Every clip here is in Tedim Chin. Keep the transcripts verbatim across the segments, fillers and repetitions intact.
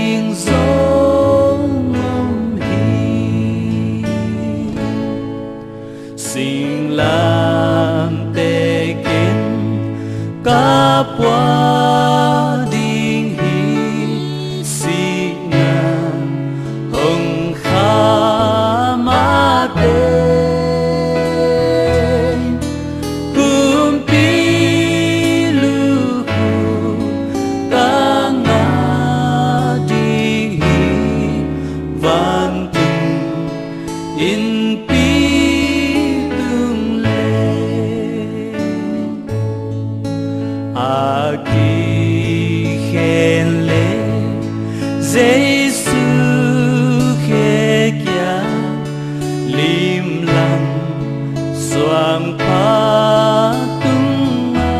ding zong om hi. Singlamteh ken ka pua ding hi. Sihna hong kha mah teh, kumpi lukhu ka ngah ding hi. Vantung innpi tung leh a kikhen leh, Jesu khe kiang limlang suangpha tung a.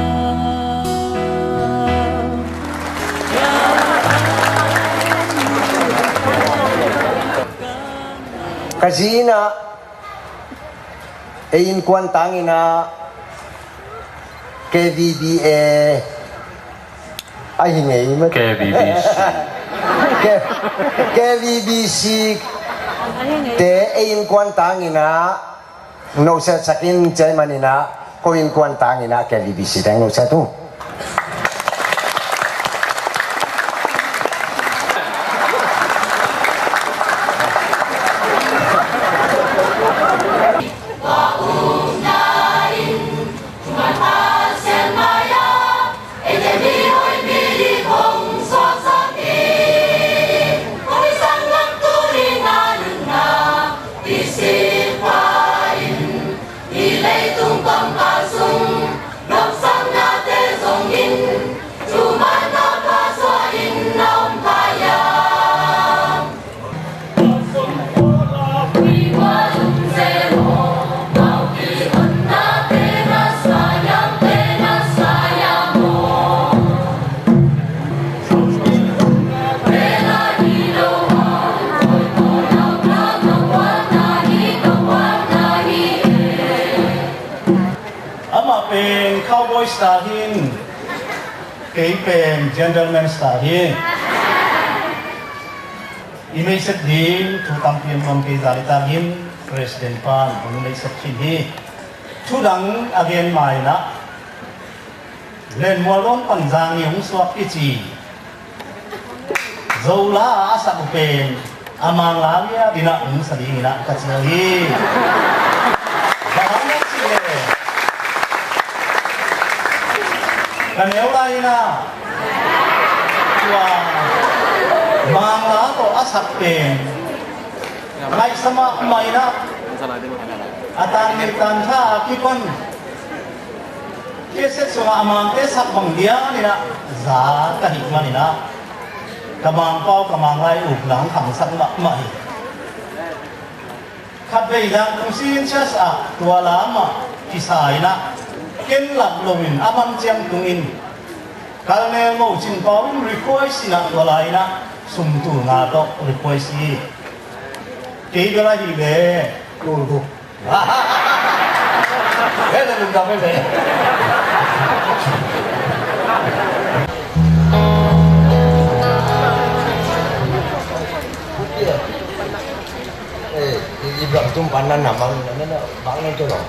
Ka zi in ah, ei innkuan tang in ah, K V B A ahi ngei mah. K V B C. K-, K V B C te ei innkuan tang in ah, nusiat sak in, chairman in ah, ko innkuan tang in ah K V B C teng nusiat un. Amah pen cowboy style hi, kei pen gentleman style hi. I meisep ding thu tampi om kei zah i tak in, President pan hong meisep khin hi. Thu dang a gen ma in ah, Lenmual Dawn pan zang i hong suak i ci Zo la a sak uh pen a Mang la liat in ah hong sa ding in ah ka ci uh hi. Bang hang hiam cih leh ka neu lai in ah tua Mang la tawh a sak pen ngaihsa mahmah in ah, a tan neu tan kha a kipan cassette sungah a Mangte sak bang lian in ah za ka hih man in ah, ka Mangpau ka Mang lai ukna hong khangsak mahmah hi. Khatvei Zangkong Sin Church ah tua la mah kisa in ah, ken lak loin a man ciang tungin Kalnel Mo Cin Pau in request in ah, tua la in ah sum tul nga tawh request hi. Kei bel ahih leh tul guk. Hei, lungdam ei ve. Eh, i, i biak tum pan na namang na na bang na tu lo.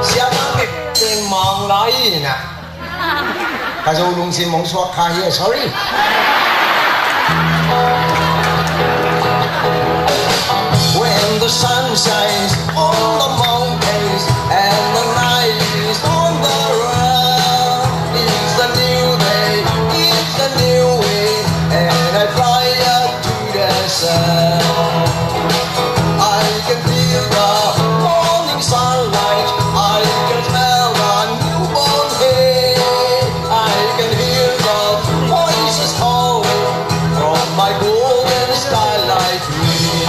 Siapa Mang lai na. Ka Zo lungsim hong suak kha hi, sorry. When the sun shines on the mountains and the night is on the realm, it's a new day, it's a new way, and I fly up to the sun. I can feel the morning sunlight. I can smell the newborn hay. I can hear the voices calling from my golden skylight rim.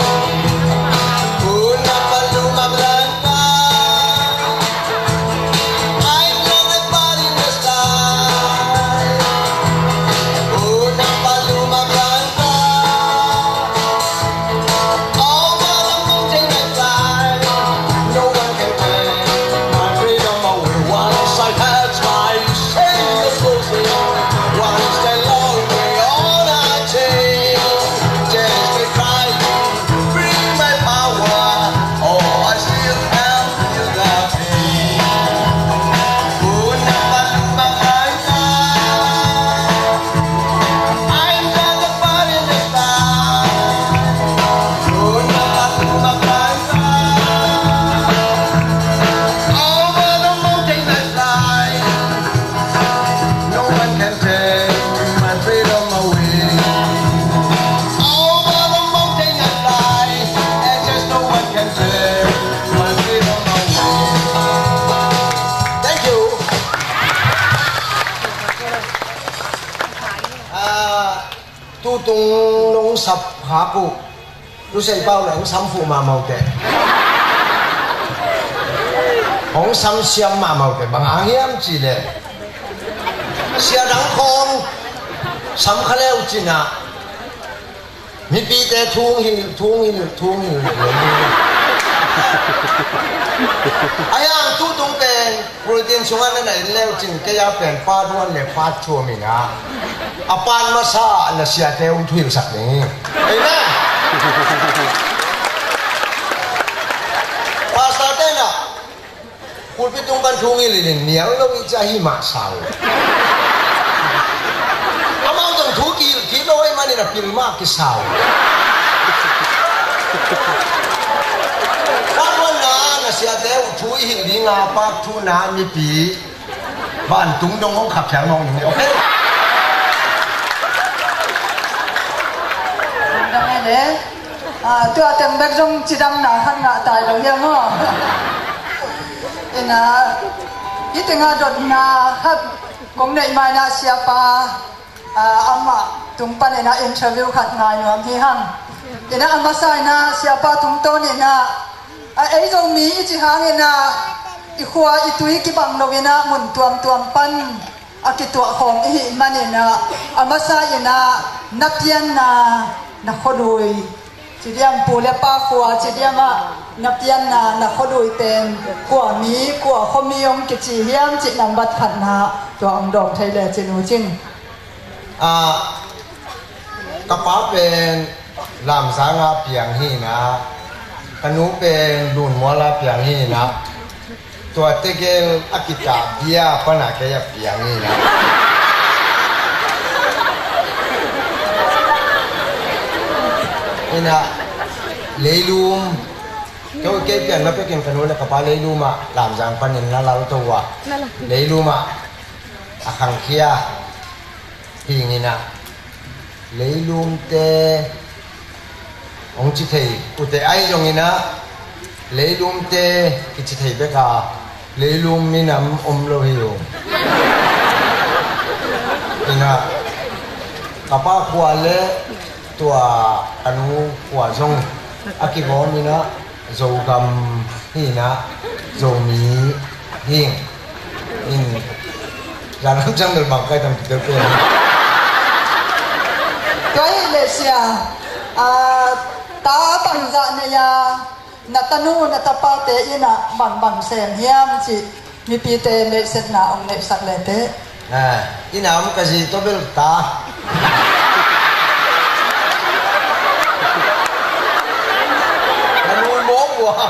Tung nong sap khak uh. Tusei pau le hong sam fuh mahmah uh teh, hong sam siam mahmah uh teh, bang hang hiam cih leh, sia dang khawng sam kha le uh cin ah, mipite thu hong hilh, thu hong hilh, thu hong hilh. Ahi hang tu tung pen Protein sungah na na en le uh cin, kei a pen part one le part two om in ah, a part masa ah na siate hong thuhilhsak ding hi. Amen. Pastor te in ah pulpit tung pan thu hong hilh in nial lo i ci a hi mah sau. Amau zong thu kihilh kik lo ahih manin a pil mah kisau. Part one na na siate uh thu i hilh ding a, part two na mipi vantung dong hong khap thiang mawk ning, okay? Dang e le. Ah, tua teng bek zong cidamna khat ngah tai lo hiam maw? Ina, hih tengah dotna khat kong neih ma in ah siapa, ah, amah tung pan in ah interview khat ngai nuam hi hang. In ah a masa in ah siapa tungtawn in ah, a, ei Zomi i cih hangin ah i khua i tui kibang lo in ah mun tuamtuam pan a kituah khawm i hih manin ah, a masa in ah na pianna na khuadui, ci diam, pu le pa khua ci diam ah, na pianna na khuadui pen kua mi, kua khuami hong kici hiam cih nambat khatna tua hong dawng thei le cin uh cin. Ah, ka pa pen Lamzang ah piang hi in ah, ka nu pen Lunmual ah piang hi in ah, tua tegel a kikah bia pan a kei a piang hi in ah. In ah, Leilum, kei, kei pian ma pekin ka nu le ka pa Leilum ah Lamzang panin na lalto uh a, Leilum ah a khangkhia hi in ah, Leilumte hong ci thei uh teh, ahi zongin ah Leilumte kici thei bek a, Leilum minam om lo hi uh. In ah, ka pa khua le tua ka nu khua zong a kigawm in ah, Zogam hi in ah, Zomi hi in, zanlam ciang bel bang kai tam kitel pen. Tua hi leh sia, ah, ta bangzah nei a, na tanu na tapate in ah bangbang sem hiam cih mipite neihsetna hong neihsak le teh. Ah, in ah om ka zi tawh bel ta. Na nui mawk uh a.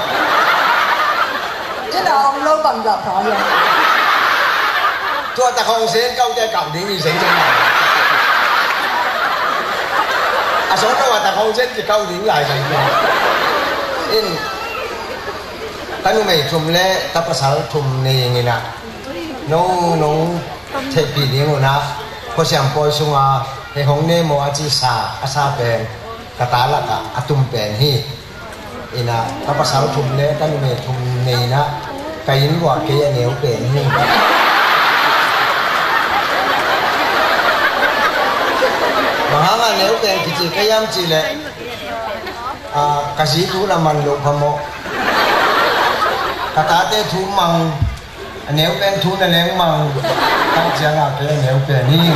In ah om lo bangzah ta hiam? Tua tak hong sen kau te kau ding hi sen cang. A sawt lo a tak hong sen kikau ding lai sen cang. In, ka numei thum le ka pasal thum nei ing in ah, no, nong theihpih ding un ah, Khuasiam Pawi sungah hei hong nei maw a cisa a sa pen ka ta lakah a tum pen hi. In ah, ka pasal thum le ka numei thum nei in ah, ka inn uah kei a neu pen hi. Bang hang a neu pen kici ka hiam cih leh, ah, ka zi thu na man loh phamawh, ka tate thu mang, a neu pen thu na leng mang, tak ciang a kei a neu pen hi.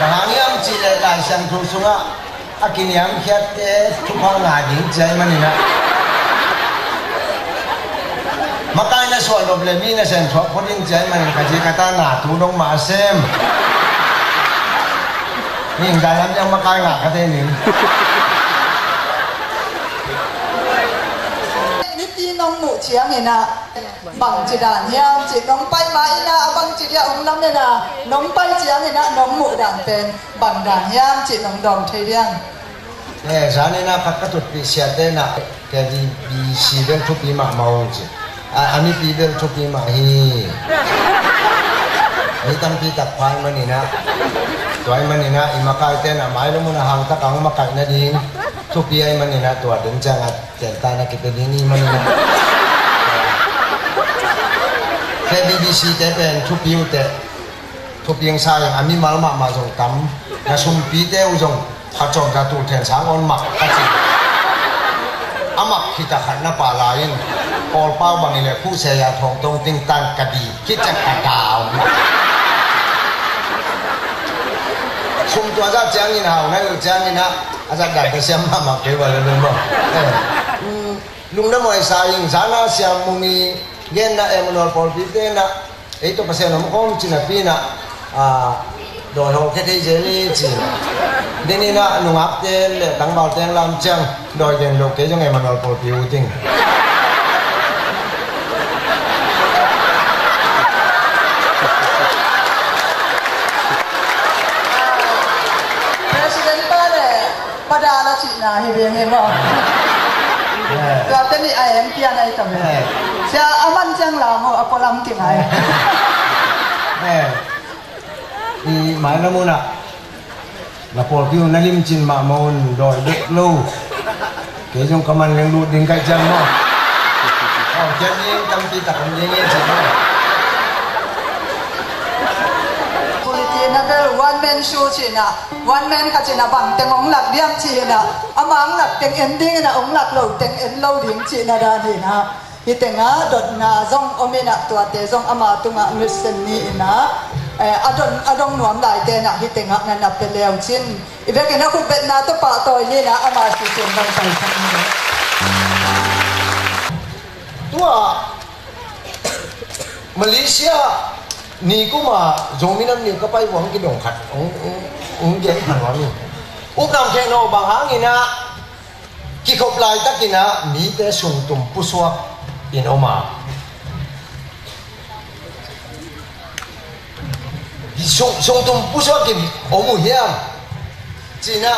Bang hang hiam cih leh Lai Siangtho sungah a kiniamkhiatte thupha ngah ding ci ahih manin ah, makai na suah nop leh mi nasem thuak phot in ci ahih manin ka zi ka ta na tu dong mah a sem. Ning dalam yang makai ngah ka te ning. Mipi nong muh ciangin ah bangci dan hiam cih nong pai ma in ah, a bangci dia om lam in ah nong pai ciangin ah nong muh dan pen bang dan hiam cih nong dawng thei diam? Eh, zan in ah khat ka tutpih siate in ah, K B B C bel thupi mahmah ung ci. A, a mipi bel thupi mah hi. Mi tampi tak pha ahih manin ah, tua ahih manin ah i makaite in ah mailam hun a hang tak a hong makaih nading thupi ahih manin ah, tua den ciang a tenta na kipia ding ahih manin ah, K B B C te pen thupi uh teh. Thupiang sa in a mimal mahmah zong tam, na sumpite uh zong phat sawm za tul then sang on mak ka ci. A mak khita khat na pah lai in, pawlpau bang i le khuhse ya thawngtong tingtan ka di khit ciang ka dau. Sum tua zah ciangin hau na uh ciangin ah, a zat dan ta siam mahmah kei ua le lungmawh. Eh, mm, lungdam huai sa ing, zana siam mung i genna Emmanuel pawlpi te na ei tawh Pasian om khawm cih napi in ah, a, dawi hawlkhia thei zel hi ci. Deni in ah nungakte le tangvalte lam ciang dawi gen lo kei zong Emmanuel pawlpi uh ding. President pa le Pa Dal a cihna hi veng hi maw? Eh. Tuate nih a eng pian ahi ta ve. Eh. Sia a man ciang la maw, a pualam kingai. Eh. I mai na mun ah na pawlpi uh na limcin mahmah un, dawi bek lo. Kei zong ka man leng lut ding ka hih ciang maw. Aw, kiat ding tampi tak om ding hi ci maw. Quality na bel one man show cihna, one man khat cihna bang teng hong lak diam cihna, ama hong lak teng en ding ina, hong lak lo teng en lo ding cihna dan hina. Hih tengah dotna zong om ina, tuate zong ama tungah nusiat ni ina, eh, a don, a dong nuam laite na hih tengah na na pia leu cin. I vekin a khutbetna tawh pahtawi ni ina, ama si cin dong pai sang ni. Tua Malaysia ni kuma Zomi Nam Ni ka pai uh hong kidong khat hong, hong, hong gen khat uh hong. Upna om khe no, bang hang ina kikhop laitakin ah mite sungtum pusuak in om a. Sung, sungtum pusuak in om uh hiam? Cih na.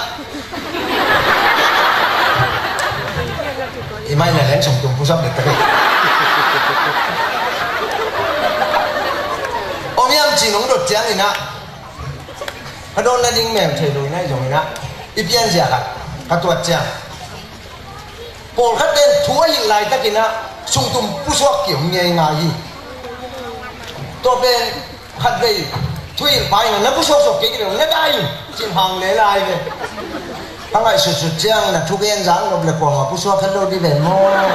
I mai na leng sungtum pusuak dek ta kei. Om hiam cih nong dot ciangin ah, ka dawn nading mel thei lo i nai zongin ah, i pianzia khat ka tuat ciang, pawlkhat ten thu a hilh laitakin ah sungtum pusuak kiom ngeingai hi. Tua pen khatvei thu hilh pa in ah na pusuak suak kei kei lo na dai in cin hang le lai ve. Ka ngaihsutsut ciang na thugen zang nop le kuamah pusuak khat lo dih ven maw?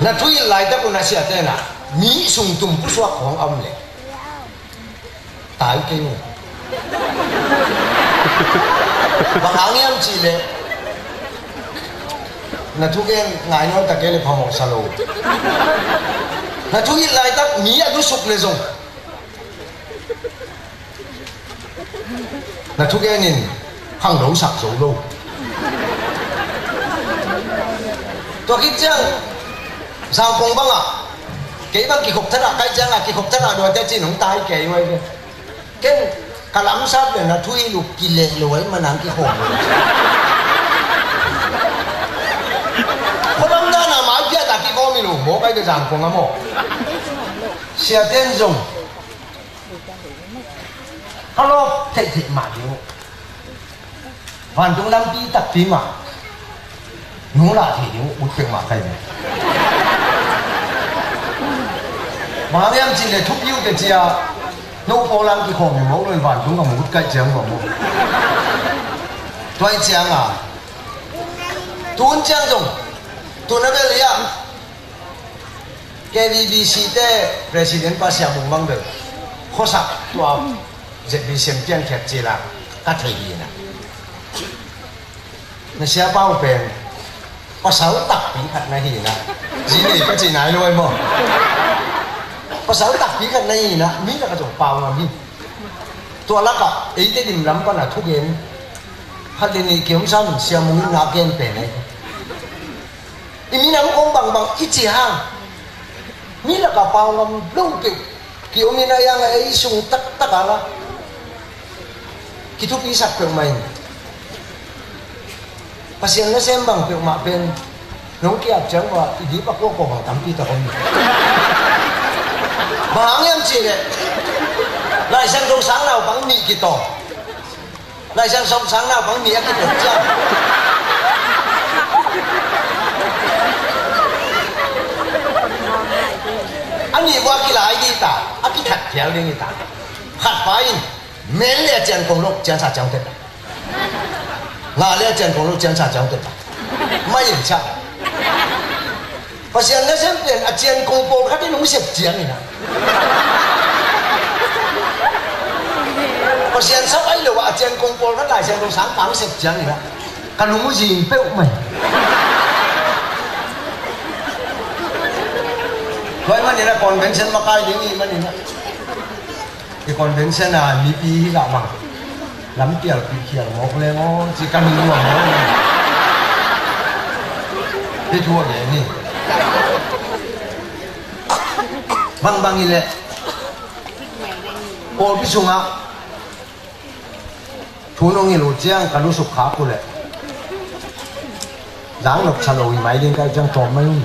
Na thu hilh laitak uh na siate na mi sungtum pusuak khawng a om le tai kei uh. Bang hang hiam cih leh na thugen ngai nawn ta kei le phamawh sa lo. Na thu hilh laitak mi a lusuk le zong na thugen in khangno sak zo lo. Tua khit ciang Zangkong bangah kei bang kikhop thanah kai ciangah kikhop thanah duate cin hong tai kei uh ahi ve. Ken ka lamsap le na thu hilh uh kileh lo ahi manang kikhawm lo. Khuadam dana maipiat a kikhawm hi lo mawk ahi ve Zangkong a maw. Siaten zong ka lawp theihtheih mah ding uh. Vantung lampi takpi mah nung lah thei ding uh ut peuhmah ka hi ve. Bang hang hiam cih leh thupi uh teh cia no pawl lam kikhawm hi mawk lo in vantung ka mu ut kaih ciang uh a maw. Tua hi ciang a tun ciang zong tun a bel hi ah K B B C te president pa Sia Mung Mang bel khuasak tua Z B C M piankhiat cila ka thei hi na. Na siapa uh pen pasal takpi khat na hi na. Zi nei ka ci nai lo ai maw? Pasal takpi khat na hi na, mi lakah zong pau ngam hi. Tua lakah eite dim lam pan a thugen khat le nih kiom sam in Sia Mung in na gen pen ahi. I minam kong bangbang i ci hang mi lakah pau ngam lo peuh kiom in a, ei sung taktak a la kithupisak peuhmah in Pasian nasem bang peuhmah pen nong kiap ciang uh a i dip a kuakua bang tampi tak om hi. Bang hang hiam cih leh Laisiangtho sang naupang nih kitawng. Laisiangtho sang naupang nih a kitawng ciang. ding hi ta. Khat pa in, mel le a cian kong lo, ciansa ciang tet. Nga le a cian kong lo, ciansa ciang tet. Mai in ciah. Pasian nasem pen a cian kong pawlkhat in hong sep ciangin ah, Pasian sap ahi lo ah a cian kong pawlkhat Lai Siangtho sangkah hong sep ciangin ah, ka lung uh zing peuhmah hi. Tua ahih manin ah convention makai ding i hih manin ah, i convention a mipi hi zah bang lampial pi khial mawk leng aw ci ka mi nuam maw. Hih thu a gen hi. Bangbang hi leh pawlpi sungah thu nong hilh uh ciang ka lusuk khak uh leh, zang nop sa lo hi mai ding ka hih ciang tawm mai un.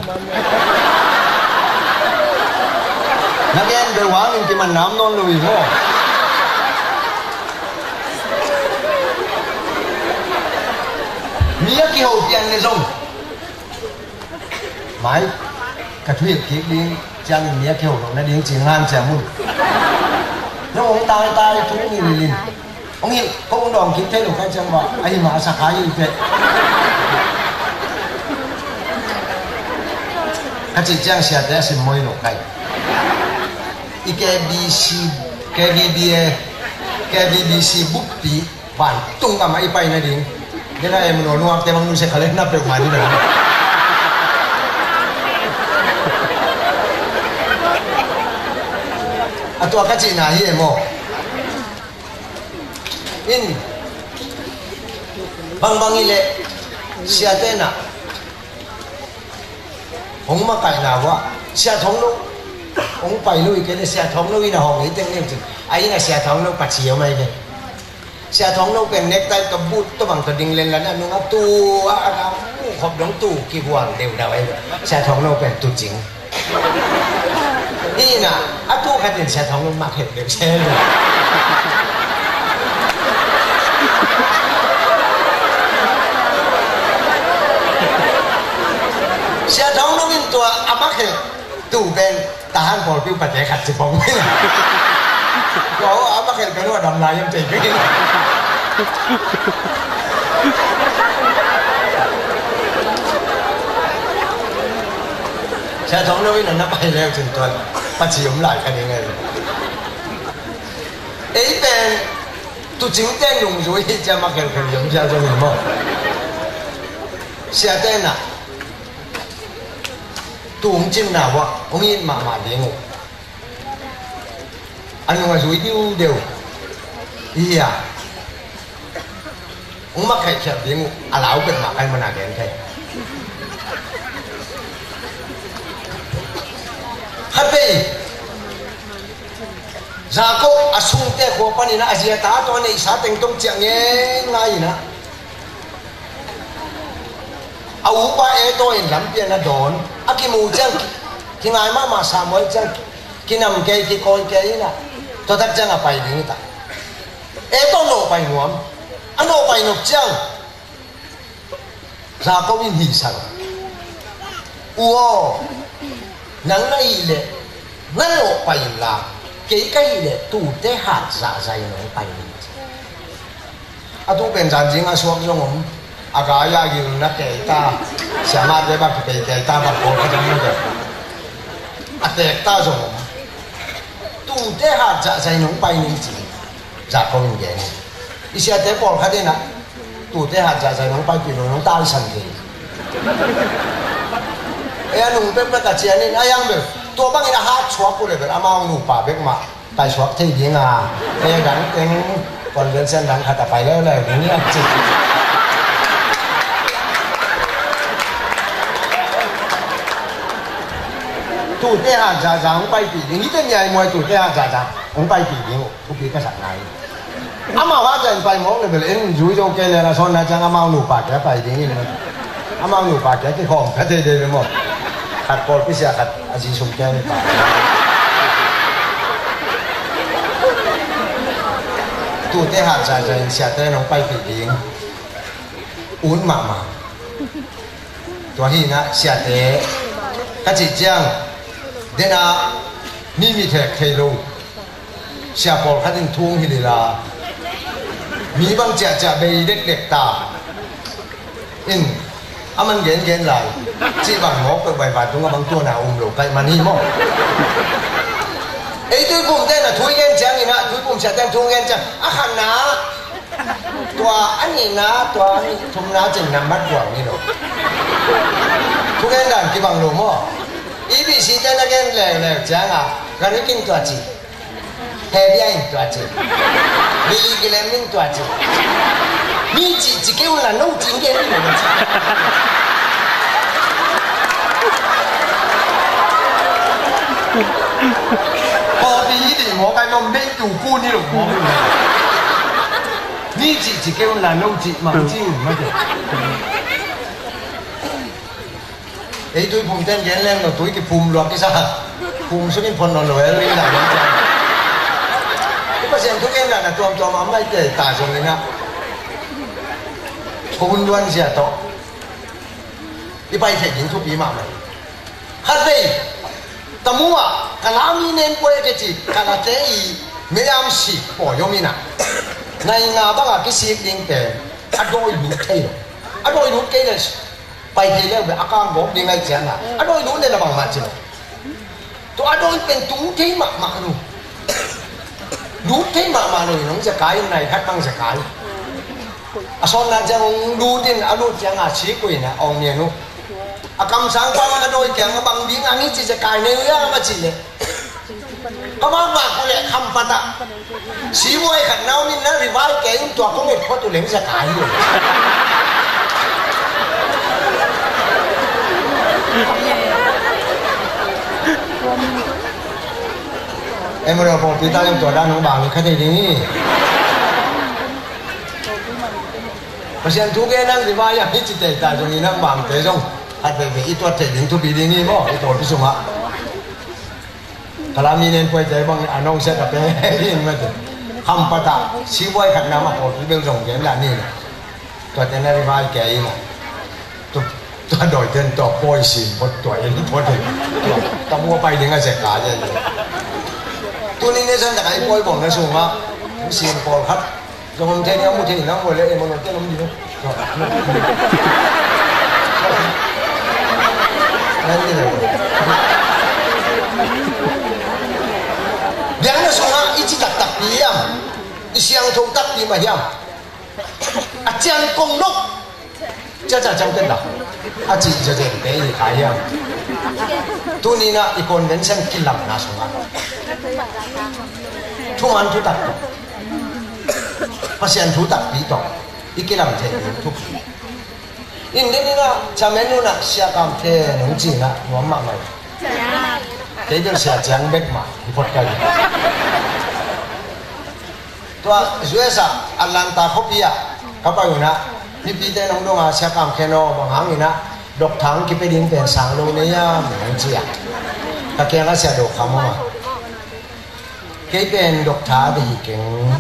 Na gen bel hang in kiman nam nawn lo hi maw. Mi a kiho pian le zong, mai, ka thuhilh kik ding ciangin mi a kiho lo nading ci-in hanciam un. Nong hong taitai thu hong hilh hilh in, hong hilh, ko hong dawng kik thei lo ka hih ciang bang, ahi mah a sa kha hi teh, ka cih ciang siate a simmawh hi lo ka hi. I KBC, KBBA, KBBC bukpi vantung amah i pai nading. Dena em no nuak te mang nu se khalen na peuhmah ding na. A tua ka cihna hi e maw. In, bangbang hi leh siate na hong makaihna uh ah, Sia Thawng Lo hong pai lo hi kei leh Sia Thawng Lo in a hawng hi teng leng cin, a inn ah Sia Thawng Lo paci om ahi ve. Sia Thawng Lo pen necktie tawh boot tawh bang tawh ding lenlan a nungah tu a, a, a muh khop dong tu kigual deudau ahi ve. Sia Thawng Lo pen tucing. Hi na, a tu khat in Sia Thawng Lo mak het deuh se. Sia Thawng Lo in tua a mak het tu pen tahan pawlpi upate khat ci pong. Tua a mak het pen ua dam lai yam tei pen. Sia Thawng Lo in a na pai leu cin tuan paci om lai ka ding e. Ei pen tucingte nungzui hi cia mak khelkhel hi om cia zong hi maw. Siate na tung cinna uh ah hong it mahmah ding uh. A nung a zui diudeu hi a, hong mak khaihkhialh ding uh a lau peuhmah ka hih mana gen thei. Khatvei Jacob a sungte khua panin ah a zi a ta tawh a neihsa teng tawh ciah ngeingai in ah, a upa Esau in lampi ah na dawn, a kimu ciang kingai mahmah, Samuel ciang kinam kei, kikawi kei in ah, tua tak ciang a pai ding hi ta. Esau nawh pai nuam, a nawh pai nop ciang Jacob in hi sang, "U aw, nang na hih leh na nawh pai inla, kei ka hih leh tuute hat zahzah in hong pai in." A tu pen zanzing a suak zong om, a gai a gil na kei ta, siamahte bang kipei kei ta bang pawl ka zong om, a teek ta zong om. Tuute hat zahzah in hong pai ning ci, Jacob in gen hi. I siate pawlkhat in ah, tuute hat zahzah in hong paipih lo, nong taisan thei. Ei a nung pekpek a cian in a hiang bel, tua bangin a hat suak uh le bel amau nupa bek mah taisuak thei ding a, ei a dang teng convention dang khat a pai leuleu ding hiam ci. Tuute hat zahzah hong paipih ding, hihte ni a i muai tuute hat zahzah hong paipih ding uh, thupi ka sak nai. Amau hat zah in pai mawk le bel en zui zo kei le la sawn na ciang amau nupa kia pai ding in. Amau nupa kia kikhawm kha thei dei le maw. Khat pawlpi sia, khat a zi sum kia ni pa. Tuute hat zahzah in siate nong paipih ding. Ut mahmah. Tua hi in ah siate ka cih ciang, dena mi mit hek thei lo. Sia pawlkhat in thu hong hilh hi la, mi bang ciahciah bei dekdek ta in, a man gengen lai, cih bang mawk peuh bai vantungah bang tuana um lo kaih man hi maw? Ei Tuiphumte na thu i gen ciangin ah, Tuiphum siate in thu hong gen ciang a khatna, tua a nihna, tua a thumna cin nambat guang hi lo. Thugen dan kibang lo maw? E B C te na gen leuleu ciangah, Garikin tua ci, Hebia in tua ci, Billy Graham in tua ci, mi cihcih kei un la no ci in gen hi lo ci. Pawlpi i dih mawk ai maw, mei tu kun hi lo mawk. Mi cihcih kei un la no cih mang ci un mah teh. Ei Tuiphumte in gen leng lo, tui kiphum luak kisa. Phum sungin phon nawn lo el ring la. I Pasian thugenna na tuamtuam a maite ta zongin ah, ko hun luan zia tawh i pai theih ding thupi mahmah. Khatvei Tamu ah Kalami nen puai a kici Kalate i meyam sik pawi om in ah, nai nga bangah kisik ding pen a dawi lut thei lo. A dawi lut kei le pai thei leu beh, a kang gawp ding ai ciangah a dawi lut le na bangmah ci lo. Tua a dawi pen tung thei mahmah lo. Lut thei mahmah lo in hong zekai in, nai khat bang zekai. A sawtna ciang hong lut in, a lut ciangah sik uh in ah hong nian uh. A kamsang pa a dawi kiangah bang ding a ngi ci zekai nei uh hiam a cih leh, ka mah mah kul leh kham patah sivuai khat na om in na rivai kei in, tua kong et khot uh leng zekai hi. Em, ro pawlpi ta in tua dan hong bang kha thei ding hi. Pasian thu gen nang rivai a hi ci tei ta zongin nang bangte zong khat veivei i tuat thei ding thupi ding hi maw? I pawlpi sungah Kalami nen puaite bang a nong sia ta pen in mate. Kham patah sivuai khat na mah pawlpi bel zong gen dah ni. Tuate na rivai kei in ah, tua, tua dawite in tua pawi sin phot, tua en phot in, tua tamu a pai ding a zek a zen. Tuni nesan tak a i pawi bawlna sungah sin pawlkhat zong om thei ni, a mu thei na, mu le e, mu le te nom ding. Nan ni lo. Biakna sungah i ci taktakpi hiam, i siangtho takpi mah hiam, a cian kong nok ciaca ciang pen dah a cih ziazia te i kha hiam? Tuni-in ah i convention kilamna sungah thuman thutak tawh, Pasian thu takpi tawh i kilam thei ding thupi. In den in ah chairman nu in ah Sia Kam Khen hong ci in ah nuam mahmah. Kei bel Sia Ciang bek mah i phot kai. Tua U S A, Atlanta khuapi ah ka pai un ah, mipite in hong dong a, Sia Kam Khen aw, bang hangin ah doctor hong kipia ding pen sang lo na hiam, hong ci a. Ka kiangah Sia Do Kham om a, kei pen doctor bek hi keng.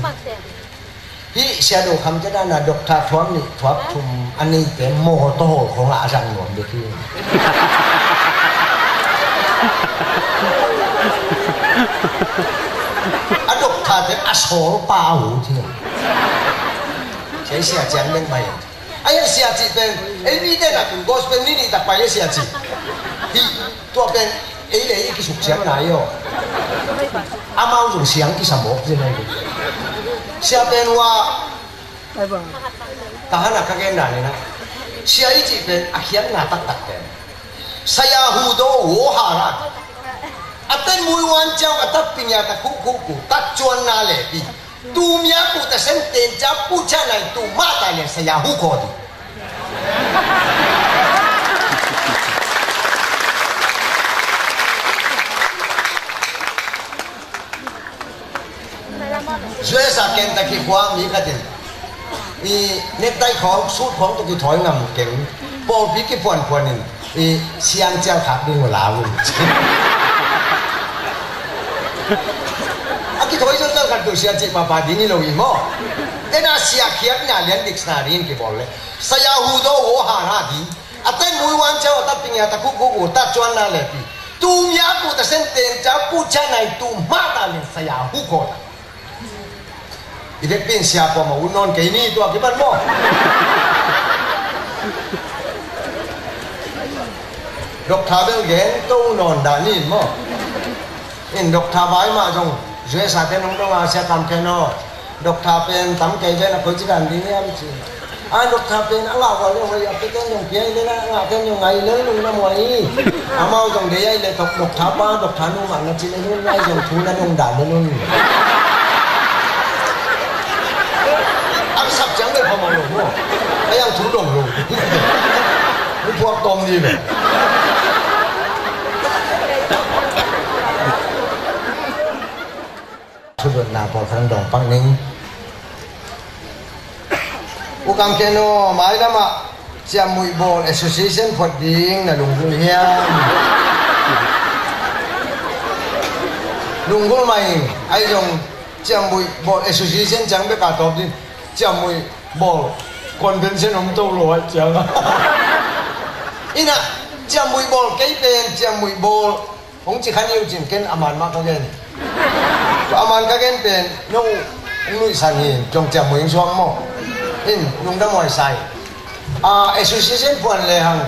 Hih Sia Do Kham te dan a doctor thuak nih thuak thum a neite mawtaw hawl khawngah a zang nuam bek hi. A doctor te a sawl pa a hu thei. Kei Sia Ciang bek mah hi. A hian Sia cih pen ei mite nak in gospel ni nih tak pai a Sia cih. Hih tua pen ei le ei i kisuksiatna hi aw. Amau zong siang kisa mawk zia hi. Sia pen ua, tahan a ka gen dan in ah, Sia i cih pen a khiatna taktak pen, ဆရာဟူသော ဝေါဟာရသည် အသက်မွေးဝမ်းကြောင်း အတတ်ပညာတစ်ခုခုကို တတ်ကျွမ်းနားလည်ပြီး သူများကို တစ်ဆင့်သင်ကြားပို့ချနိုင်သူမှသာလျှင် ဆရာဟုခေါ်သည်။ U S A Kentucky khua mi khat in, i necktie khawng, suit khawng tawh kithawi ngam keng, pawlpi kiphuanphuan in, i siang cial khak ding uh la uh. A kithawi cial khat tawh sia cih papa ding hi lo hi maw? Tena sia khiatna lian dictionary in kibawl le, ဆရာဟူသော ဝေါဟာရသည် အသက်မွေးဝမ်းကြောင်း အတတ်ပညာတစ်ခုခုကို တတ်ကျွမ်းနားလည်ပြီး သူများကို တစ်ဆင့်သင်ကြားပို့ချနိုင်သူမှသာလျှင် ဆရာဟုခေါ်သည်။ I vekpi in sia kuamah ut nawn kei ni, tua kipan maw? Doctor bel gen to nawn dah ni maw? In doctor vai mah zong U S A te nong dong a, Sia Kam Khen aw, doctor pen tam kei ve, na koi ci dan ding hiam ci. A, doctor pen a ngah val le hoih a, pia ten zong pia hi le na, a ngah ten zong ngai le lungdam huai hi. Amau zong deih a hi le tok doctor pa, doctor nu mah na ci le nun, ngai zong thu na nung dan le nun. Ang sap ciang le phamang lo maw. A yang thu dong lo. Ni puak tom ni ve. Thudotna pawlkhat dong pak ning. U Kam Khen aw, mailamah Ciammuih Bawl Association phuat ding na lunggulh hiam? Lunggulh mah ing, ahi zong Ciammuih Bawl Association ciang bek a tawp ding, Ciammuih Bawl Convention om to lo ahi ciang a. Inah, Ciammuih Bawl kei pen, Ciammuih Bawl hong ci kha ni uh cin ken a man mah ka gen. Tua a man ka gen pen nong nuihsan hi, zong ciammuih hong suak maw? In lungdam huai sa hi. A, association phuan lehang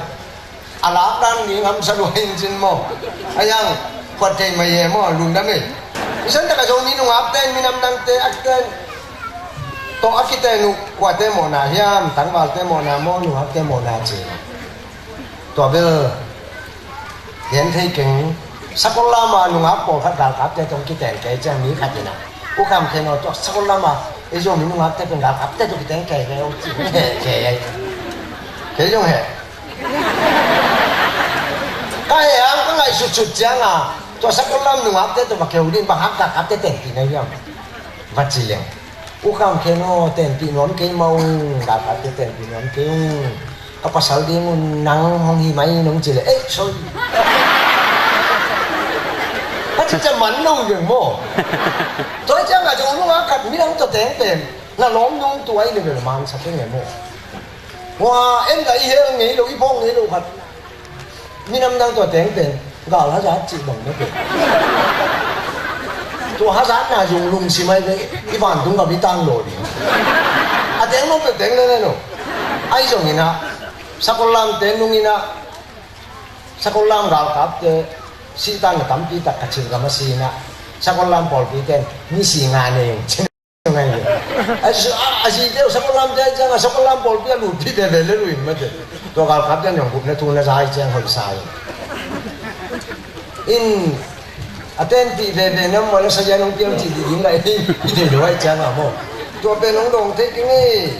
a lak dan ding hamsa lua in cin maw? A yang phuat thei mai e maw, lungdam e. I san taka Zomi nungakte in minam dangte akte in tawh a kiten uh kuate mawhna hiam, tangvalte mawhna maw, nungakte mawhna ci. Tua bel gen thei keng. Sakol lam a nungak pawlkhat galkapte tawh kiten kei ciang mi khat inah, U Kam Khen aw, tua sakol lam a ei Zomi nungakte pen galkapte tawh kiten kei ve uh ci. He, kei, kei zong he. Ka he ang ka ngaihsutsut ciang a, tua sakol lam nungakte tawh va keu ding, bang hang galkapte tenpih na hiam? Va ci leng. U Kam Khen aw, tenpih nuam kei mah ung, galkapte tenpih nuam kei ung. Ka pasal ding un nang hong hi mai nong ci le, eh, sorry. Ka ci ciang man lo leng maw? Tua ciang a zong nungak khat midang tawh teng pen na lawm nung tua i level man sa keng e maw? Hua, en dah i hel ngei lo, i phawk ngei lo khat. Minam dang tua teng pen gal hazat cih bang mete. Tua hazatna zong lungsim ai ve, i vantung gam i tang lo ding. A teng nong pe teng le le no. Ai zong inah, sakol lamte nung inah, sakol lam galkapte sihtan na tampi tak ka cil gam a si inah, sakol lam pawlpite ni si nga nei ung. A zi, a, a zi deuh sakol lamte ai ciang a sakol lam pawlpi a lutpi veve le luin mate. Tua galkapte in zong gupna thu na za ai ciang hoih sa in. In a tenpih veve na maw, na sazian hong piang cih dih ding lai in i thei lo ai ciang a maw. Tua pen hong dawng thei keng ei.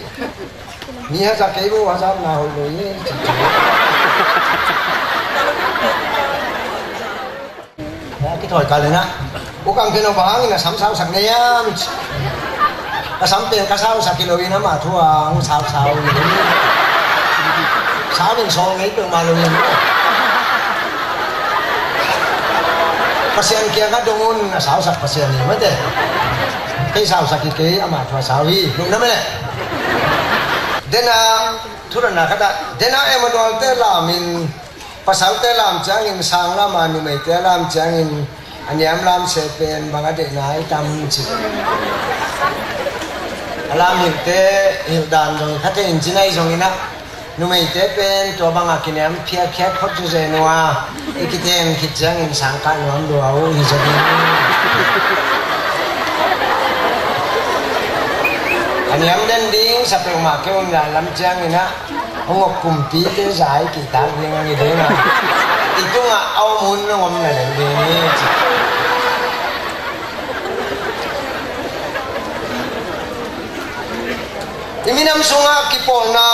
Mi hazat kei bo, hazatna hoih lo i. Kithawi kal inah, U Kam Khen aw, bang hangin a sam sausak ngei hiam? Ka sam pen ka sausak hi lo in amah thu a hong sausau hi. Sau in sawl ngei peuhmah lo in. Pasian kiangah dong un, a sausak Pasian hi mate. Kei sausak hi kei, amah thu a sau hi. Lungdam e. Dena, thudotna khat ah, dena Emmanuel te lam in, pasalte lam ciangin sang lam a, numeite lam ciangin a niam lam se pen bang a deihna i tam ci. A lam hilhte hilh dan zong kha thei in ci nai zong inah, numeite pen tua bang a kiniam phiatkhiat phot zu zen uh a, i kiten khit ciangin sang kah nuam lua uh hi zaw ding. A niam den ding sa peuhmah kei un, dan lam ciang inah, hong uk kumpite zai kihtak ding a ngi ding a, i tungah a om hun hong om na leng ding hi ci. I minam sungah kipawlna,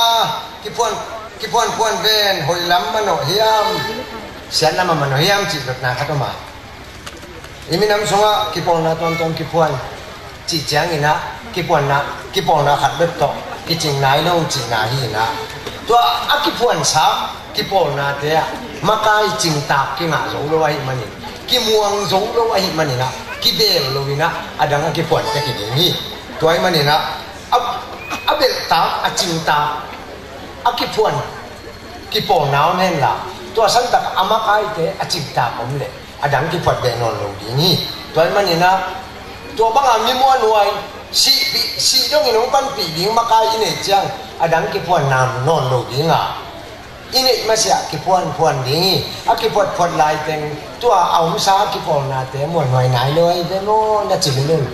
kiphuan, kiphuanphuan ven hoih lam manawh hiam, siat lam a manawh hiam cih dotna khat om a. I minam sungah kipawlna tuamtuam kiphuan cih ciang inah, kiphuanna, kipawlna khat bek tawh kicing nai lo cihna hi inah, tua a kiphuansa kipawlnate ah makai cingtak kingah zo lo ahih manin, kimuang zo lo ahih manin ah, kibel lo inah a dang a kiphuan tek hi ding hi. Tua ahih manin ah a, a belhtak, a cingtak, a kiphuan, kipawlna om henla, tua santak a makaite a cingtak om leh a dang kiphuat beh nawn lo ding hi. Tua ahih manin ah, tua banga mi muanhuai, Sih, sih dongin hong panpih ding makai i neih ciang a dang kiphuan nam nawn lo ding a, i neih masiah kiphuanphuan ding hi. A kiphuatphuat lai teng tua a omsa a kipawlnate muanhuai nai lo ahi ve maw, na cih in.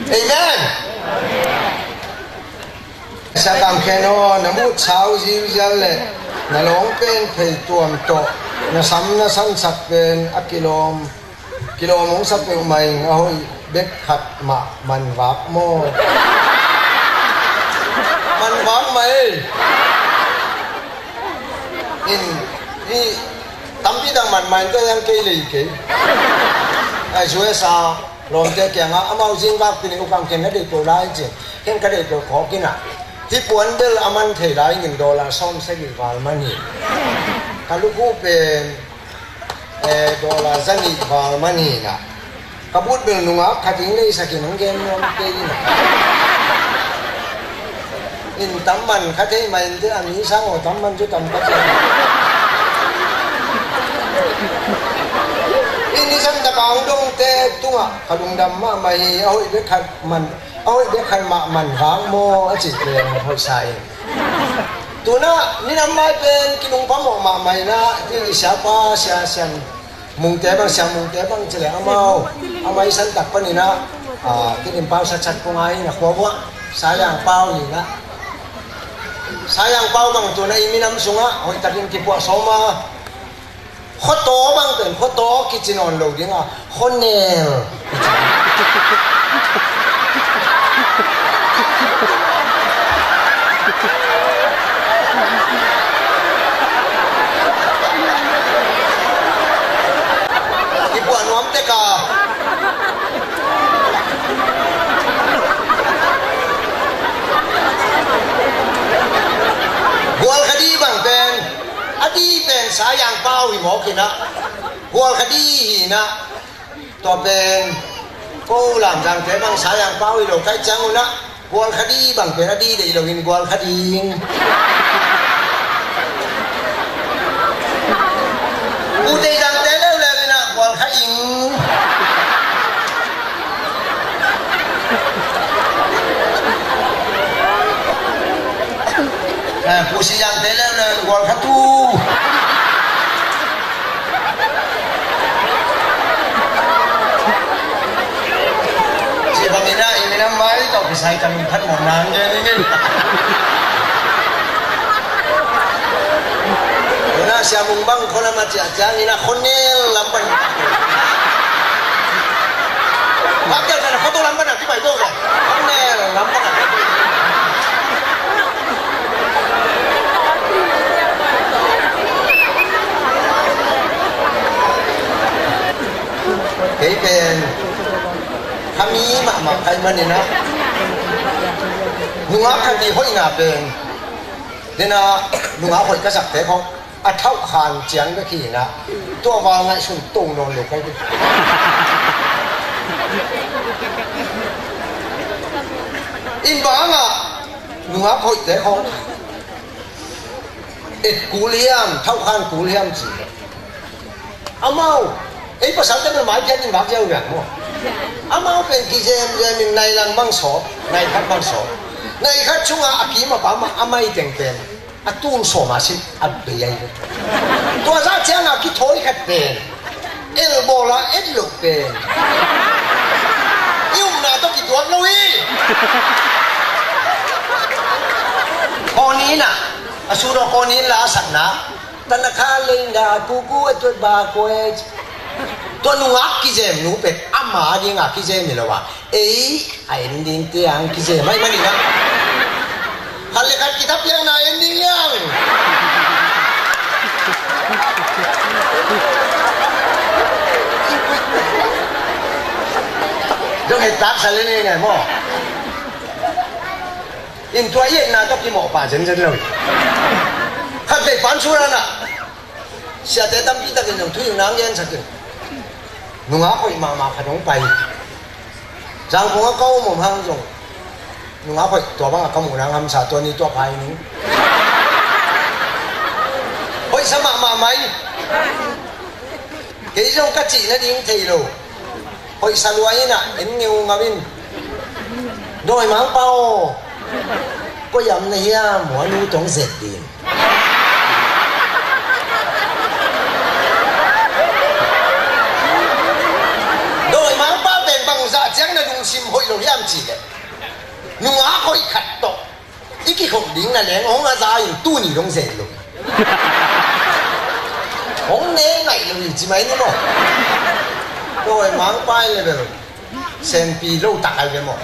Amen. Sia Kam Khen aw, na mut sau ziuzial le na lawng pen phei tuam tawh na sam na sansak pen a kilawm, kilawm hong sa peuhmah ing. A hoih bek khat mah manvak maw? Manvak mah ei. In, i tampi tak man mah in, tua hiang kei lei kei. A U S A lawmte kiangah amau zingvak pini ukang ken na deih peuh lai cin, ken ka deih peuh khawk in ah. Hih puan bel a man thei lai ing, dollar sawm sagih val man hi. Ka lukhu pen, eh, dollar zanih val man hi in ah. Ka but bel nungak khat in leisak in hong gen nuam kei in ah. In tam man kha thei mah in te, a mi sang aw, tam man cu tam kha thei. In i zan tak a hong dongte tungah ka lungdam mahmah hi. A hoih bek khat man, a hoih bek khat mah manvak maw a cih pen hoihsa in. Tu in ah minam mai pen kilungphamawh mahmah in ah, i siapa Sia Sian Mungte bang, Sian Mungte bang ci leh amau, amau i san tak panin ah, ah, ken in pau satsat kong ai in ah, khuavuah Sayang Pau hi in ah. Sayang Pau bang tu in ah i minam sungah hoihtakin kipuah sawm a. Khuataw bang pen, khuataw kici nawn lo ding a, khuanel. Kipuah nuam tek a. Gualkhadi bang pen, a di pen Sayang Pau hi mawk in ah, Gualkhadi hi in ah. Tua pen ko Lamzangte bang Sayang Pau hi lo ka hih ciang un ah, Gualkhadi bang pen a di deih lo in Gualkhading. Pu Teizangte leuleu in ah Gualkhaing. Eh, Pu Sizangte leuleu in Gualkhatu. Ci bangin ah i minam mai tawh kisai tangin phatmawhna hong gen ing ei. Tu in ah Sia Mung bang khualam a ciah ciangin ah khuanel lam pan. Bang tel kan ah khuatu lam pan ah kipai tawh le. Khuanel lam pan ah. Kei pen khami mahmah ka hih manin ah, nungak khat i hoihna pen, den a nungak hoih ka sakte khawng a thauhkhan ciang bek hi in ah, tua val ngaihsun to nawn lo ka hi. In bang ah nungak hoihte khawng et kul hiam, thauhkhan kul hiam ci. Amau, ei pasalte bel maiphiat in vak ziau viang maw? Amau pen kizemzem in nai lang bang sawp, nai khat bang sawp. Nai khat sungah a kim a pam a mai teng pen a tul sawm a sit a bei ahi ve. Tua zah ciangah kithawi khat pen elbawl a et loh pen i upna tawh kituak lo hi. Kawni in ah, a sut aw kawni in la a sakna, tanakha leinda kuku a tuat ba kua e. Tua nungak kizem nu pen ama dinga kizem hi lo a, ei a en ding tiang kizem ahih manin ah, khat le khat kithapiakna en ding hiang. Zong het taksa le nei ngai maw? In tua i etna tawh kimawhpah zenzen lo hi. Khatvei pan suran ah siate tampi takin zong thuhilhna hong gensak in, nungak hoih mahmah khat hong pai. Zangkong ah ka om om hang zong nungak hoih tua bangah ka muh nang hamsa, tua ni tua pha hi ning. Hoihsa mahmah mai. Kei zong ka cih nading thei lo. Hoihsa lua in ah en ngeungau in. Dawimangpa aw, koi am na hiam? Hua nu tawh hong zet ding. Dawimangpa pen bangzah ciang na lungsim hoih lo hiam cih leh, nungak hoih khat tawh i kikhop ding na leng hong a za in tuni dong zet lo. Hong ne ngaih lo hi ci mai ni maw. Dawimangpa i level senpi lo tak ai ve maw.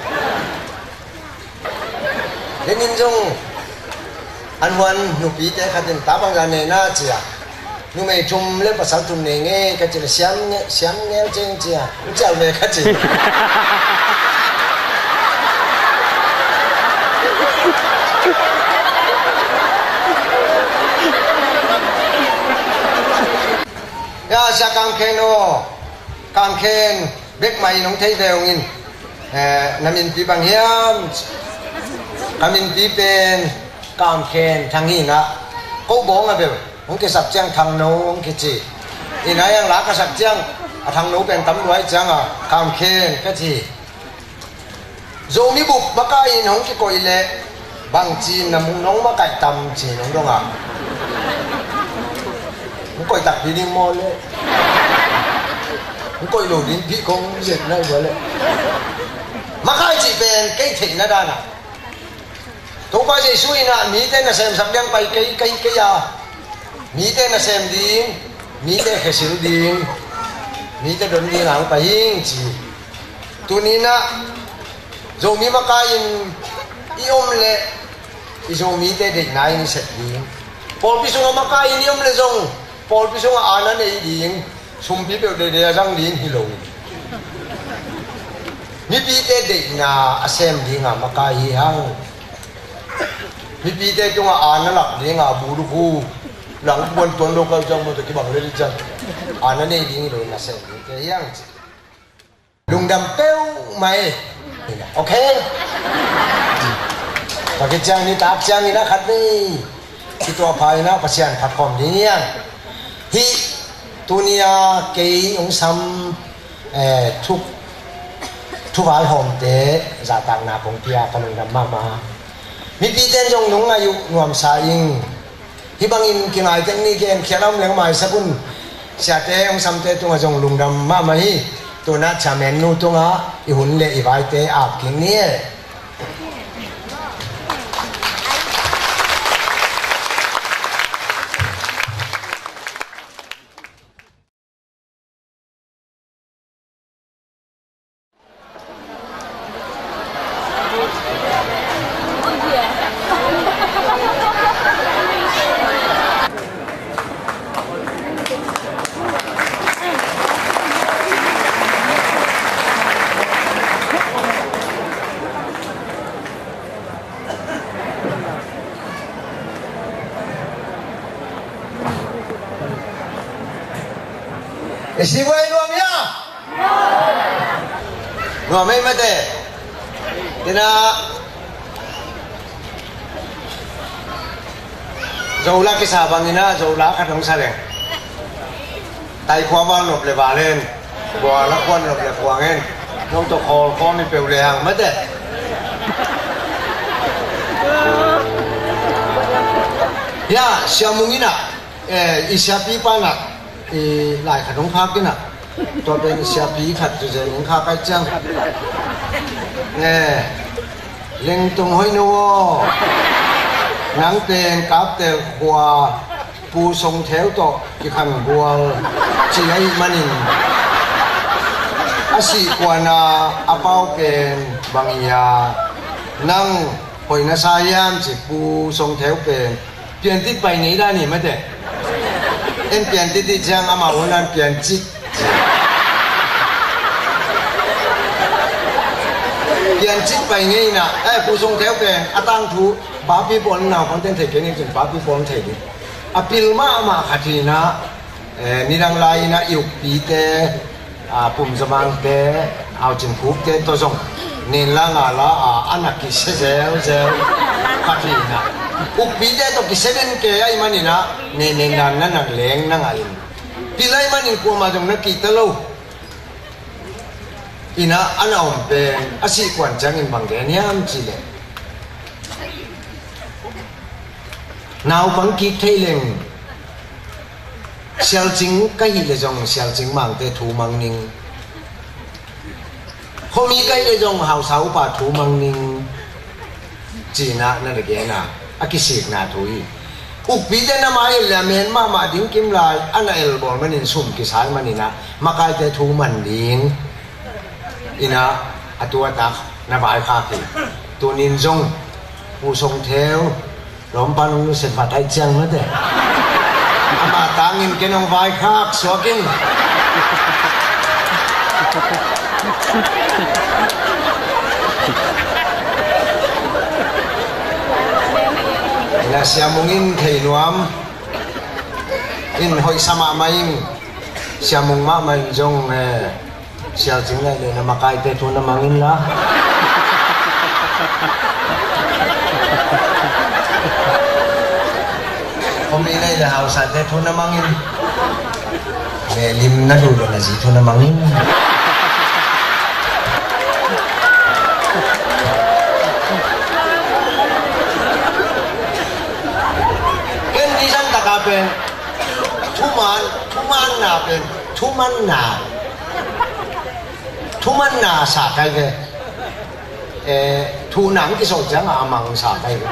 Lenin zong an huan nupite khatin ta bangzah nei na ci a, numei thum le pasal thum nei ngei ka ci le siam nge-, siam ngel ceng ci a, cial ve ka ci. Ya, sia Kam Khen aw, Kam Khen bek mah in hong thei ve ung in. Eh, na minpi bang hiam? Ka minpi pen Kam Khen Thang hi na. Ko bawng a bel hong kisap ciang Thang No hong kici. Ina yang la ka sak ciang a Thang No pen tam luai ciang a Kam Khen ka ci. Zomi bup makai in hong kikoih leh bangci na mung nong makai tam ci nong dong a. Hong koih takpi ding maw le. Hong koih lo ding pi kong zet nai bua le. Makai cih pen kei theihna dan a, Topa Jesu in ah mite nasemsak ding pai kei, kei, kei a, mite nasem ding, mite khesil ding, mite don ding a hong pai hing ci. Tuni in ah Zomi makai in i om leh i Zomite deihna in i sep ding. Pawlpi sungah makai in i om leh zong pawlpi sungah aana nei ding, sumpi peuh deidei a zang ding hi lo. Mipite deihna a sem dinga makai hi hang. Mipite tungah aana lak dinga bu lukhu lang puan tuan lo kal ciang maw tawh kibang le dih ciang aana nei ding hi lo in a sem dingte hi hang ci. Lungdam peuhmah e. Ok. Pakiciang nitak ciangin a khat vei kituahpha in a Pasian phat khawm ding hi hang. Hih tuni a kei hong sam, eh, thuk, thuvaihawmte zahtakna kong pia ka lungdam mahmah. Mipite in zong nong ngaih uh nuamsa ing. Hih bangin kingai tek ni, gen khiat a om leng maisak un. Siate hong samte tungah zong lungdam mahmah hi. Tuna chairman nu tungah i hun le i vaite ap kik ni e. I si buai nuam hia? Nuam ei mate. Tina Zola kisa bangin a Zola khat hong sa leng. Taikhua val nop le val hen. Bual a kuan nop le kuang hen. Nong tawh khawl khawm i peuh le hang mate. Ya, siamung in a, eh, i siapi pa in a, i lai khat hong phak in a. Tua pen siapi khat tu zen hong khak ai ciang. Eh, Lengtong hoih no aw. Nang pen Kaptel khua Pu Song Theu tawh kikhan gual ci ahih manin a sih kuana a pau pen bang hi a, nang hoih na sa hiam ci Pu Song Theu pen Piancit pai ngei dan hi mate. En piancit i ciang amau hun dan piancit. Piancit pai ngei in a, eh, Pu Song Theu pen a tangthu papi pawl naupangte in thei kei ni cin papi pawl in thei ding. A pil mahmah khat hi in a, eh, nidang lai in a i ukpite, a, Pum Za Mangte, Au Cin Khukte tawh zong nen la nga la a, a na kisia zelzel khat hi in a. Ukpite tawh kisia den kei ahih manin a, nen nen dan na na leng na ngah in. Pil ahih manin kuamah zong na kihta lo. Ina a na om pen a sih kuan ciangin bang gen hiam cih leh, naupang kik thei leng Sialcing ka hih leh zong Sialcing Mangte thu mang ning, khuami ka hih leh zong Hausa upa thu mang ning, ci-in ah na na gen a, a kisikna thu hi. Ukpite na mai-el leh a men mahmah ding kim lai, a na el bawl manin sum kisai manin ah makaite thu man ding. Ina a tu a tak na vaikhak hi. Tunin zong Pu Song Theu, lawmpa nong nusiat vat ai ciang mate, amah tangin ken hong vaikhak suak in. Ina Sia Mung in thei nuam in hoih sa mahmah in, Sia Mung mahmah in zong, eh, Sialcing na hih leh na makaite thu na mang inla, khuami na hih leh Hausate thu na mang in, mehlim na duh leh na zi thu na mang in. Ken ni zan taka pen thuman, thumanna pen, thumanna, thumanna sa kai ve. Eh, thu nang kisol ciangah a mang sa kai ve.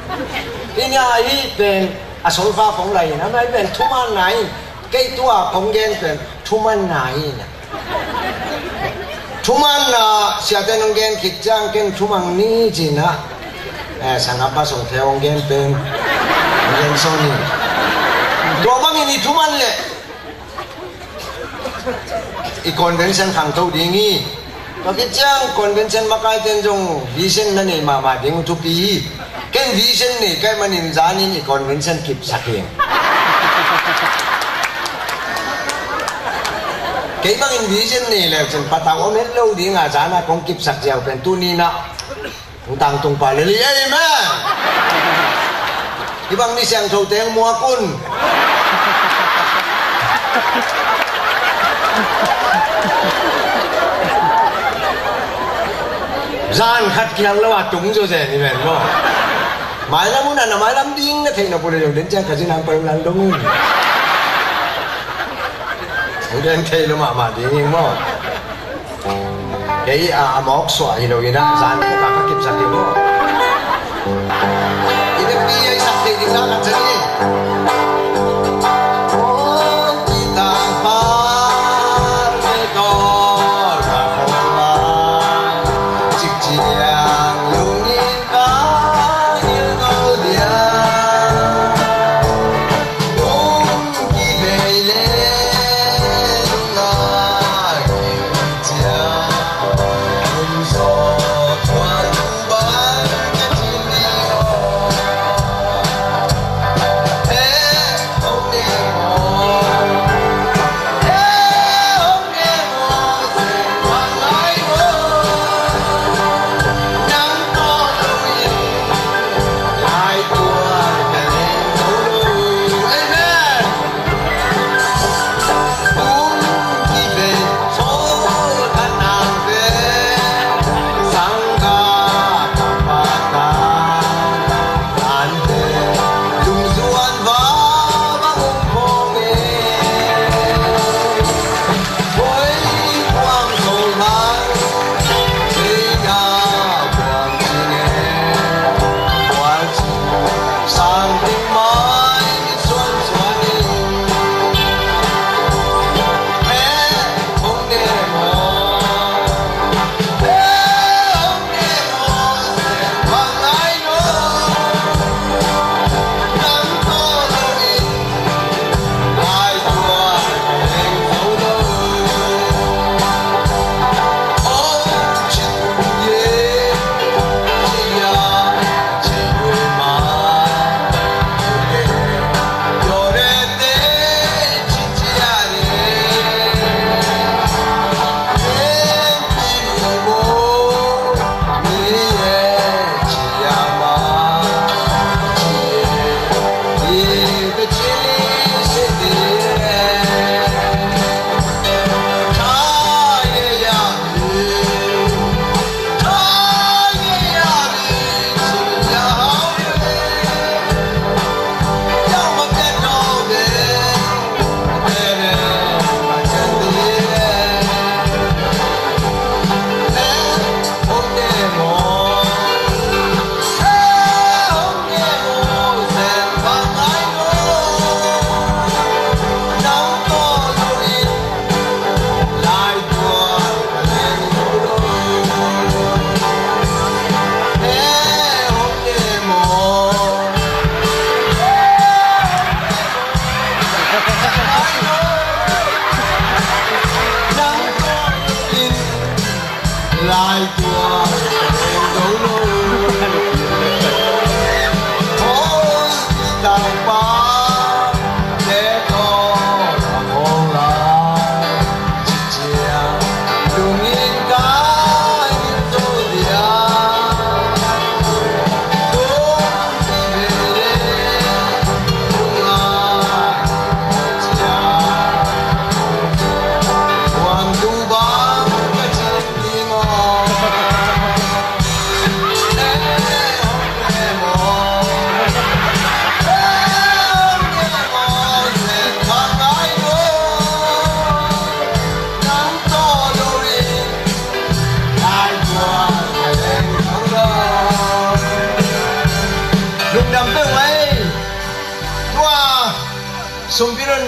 Ina ahi pen a solfa kong lai in, amah ahi pen thumanna in, kei tua kong gen pen thumanna hi na. Thumanna siate nong gen khit ciang ken thumang ni ci-in ah, eh, sangapa Song Theu hong gen pen hong gen sawm ni. Tua bangin i thuman leh i convention khangto ding hi. Tua khit ciang convention makaite in zong vision na nei mahmah ding uh thupi hi. Ken vision nei ka hih manin zanin i convention kipsak hi. Kei bangin vision nei leu cin patau om het lo ding a, zan a kong kipsak ziau pen tuni-in ah hong tangtung pah lel hi. Amen. Hih bang mi siangthote hong muak un. Zan khat kiang lo a tung zawzen hi ven maw. Mailam un a, na mailam ding na theih nop uh leh zong den ciang ka zi nang pai un, nang dong un. Hong gen thei lo mahmah ding hi maw. Kei a, a mawk suah hi lo-in ah, zan khat ka kipsak hi maw. I vekpi a i sak theih ding zan khat sa ni.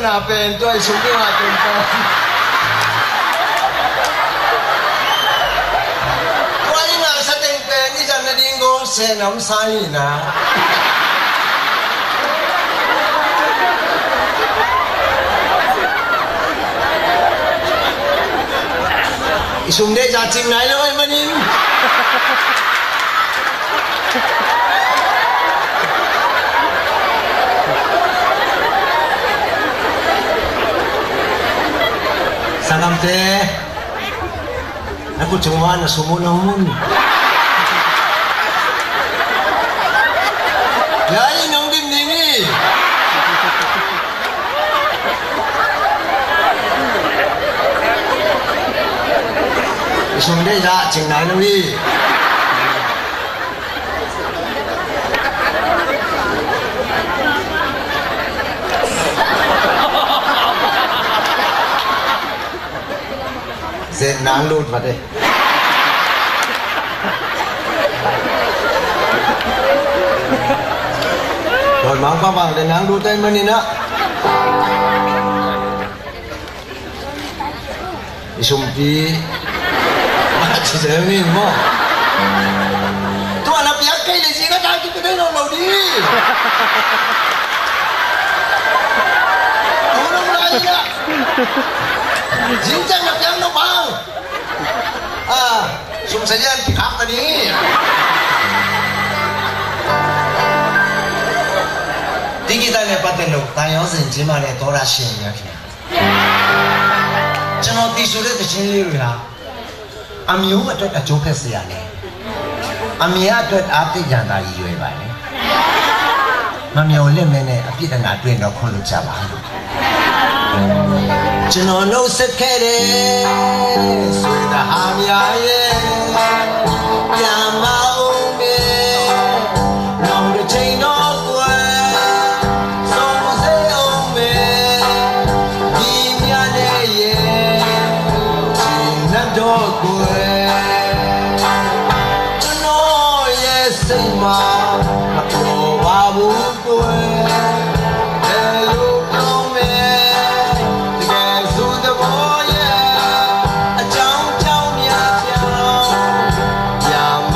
Na pen tua i sum ding a pen pen. Tua i ngahsa teng pen i zat nading gong se nam sa hi na. I sum deih zah cing nai lo ahih manin. Sanggamte, na khut sung uah na sum uh na hong mun. Ya, i nong dim ding hi. I sum deih zah cing nai lo hi. Zen nang lut vat e. Tuan mang pa bang le nang lut ai manin ah. I sumpi. Mah ci zel ning maw. Tua na piak kei le zing a ta ki pe dei lo lo di. Tu nong lai ya. Zing ciang na piak lo bang. Ah, sum sa yan ki khak ta di. Tiki ta le pa te lo ta yo zing ci ma le to ra shin ya ki. ကျွန်တော်သီဆိုတဲ့သီချင်းလေးတွေဟာအမျိုးအတွက်အကျိုးဖြစ်စေရမယ်။အမြင်အတွက်အားသစ်ရန်တာရည်ရွယ်ပါတယ်။မမျှော်လင့်မဲနဲ့အပြစ်တနာတွေ့တော့ခွင့်လွှတ်ကြပါလို့ကျွန်တော်နှုတ်ဆက်ခဲ့တဲ့ဆွေတဟာများရဲ့ပြန်မအောင်ပဲနောက်တစ်ချိန်တော့ကွယ် ကျွန်တော်ရဲ့စိတ်မှာမပျော်ပါဘူးကွယ်ဘယ်လိုပြောမလဲတကယ်ဆိုသဘောရဲ့အကြောင်းကြောင့်များပြောင်းရမ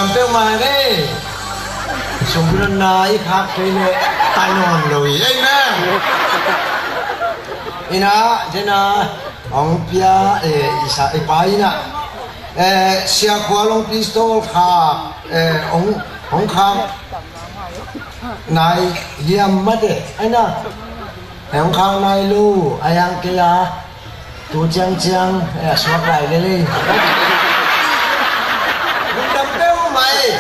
Peuhmah ni. Sungpilon na i khak kei le ta nawn lo hi. Amen. Ina, dena hong pia, eh, isa, i pa ina, eh, Sia Khua Longpi Store kha, eh, hong, hong khak nai hiam mate, aina. Hong khak nai lo, a yang kei a. Tu ciangciang, eh, a suak lai lel ei. Lungdam peuhmah ei.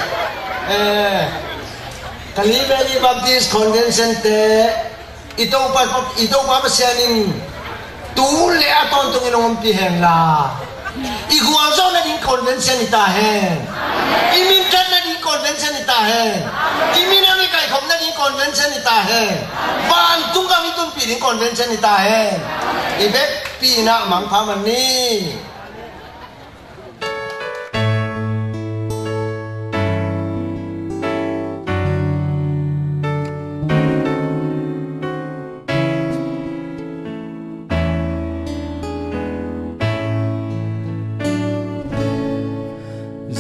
Eh, Kalay Valley Baptist Convention te, i Topa, i Topa Pasian in tu le a tawntungin hong ompih hen la. I gualzawhna ding convention hi ta hen. I minthanna ding convention hi ta hen. I minam i kaikhopna ding convention hi ta hen. Vantung gam i tunpih ding convention hi ta hen. I vekpi in ah mangpha man ni.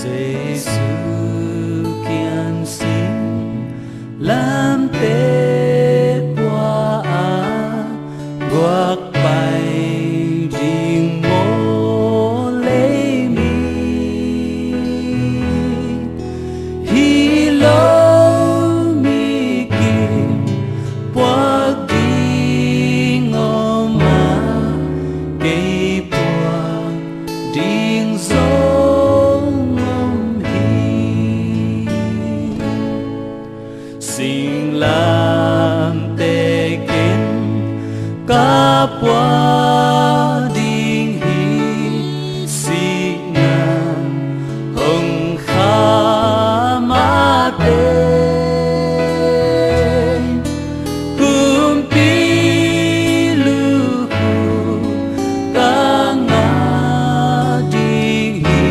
Jesu kiang sing lamte pua a guak pai ding maw lei mi. Hi lo mi kipuak ding om a, kei puak ding zong om hi. Singlamte ken ka pua ding hi, sihna hong kha mate. Kumpi lukhu ka ngah ding hi,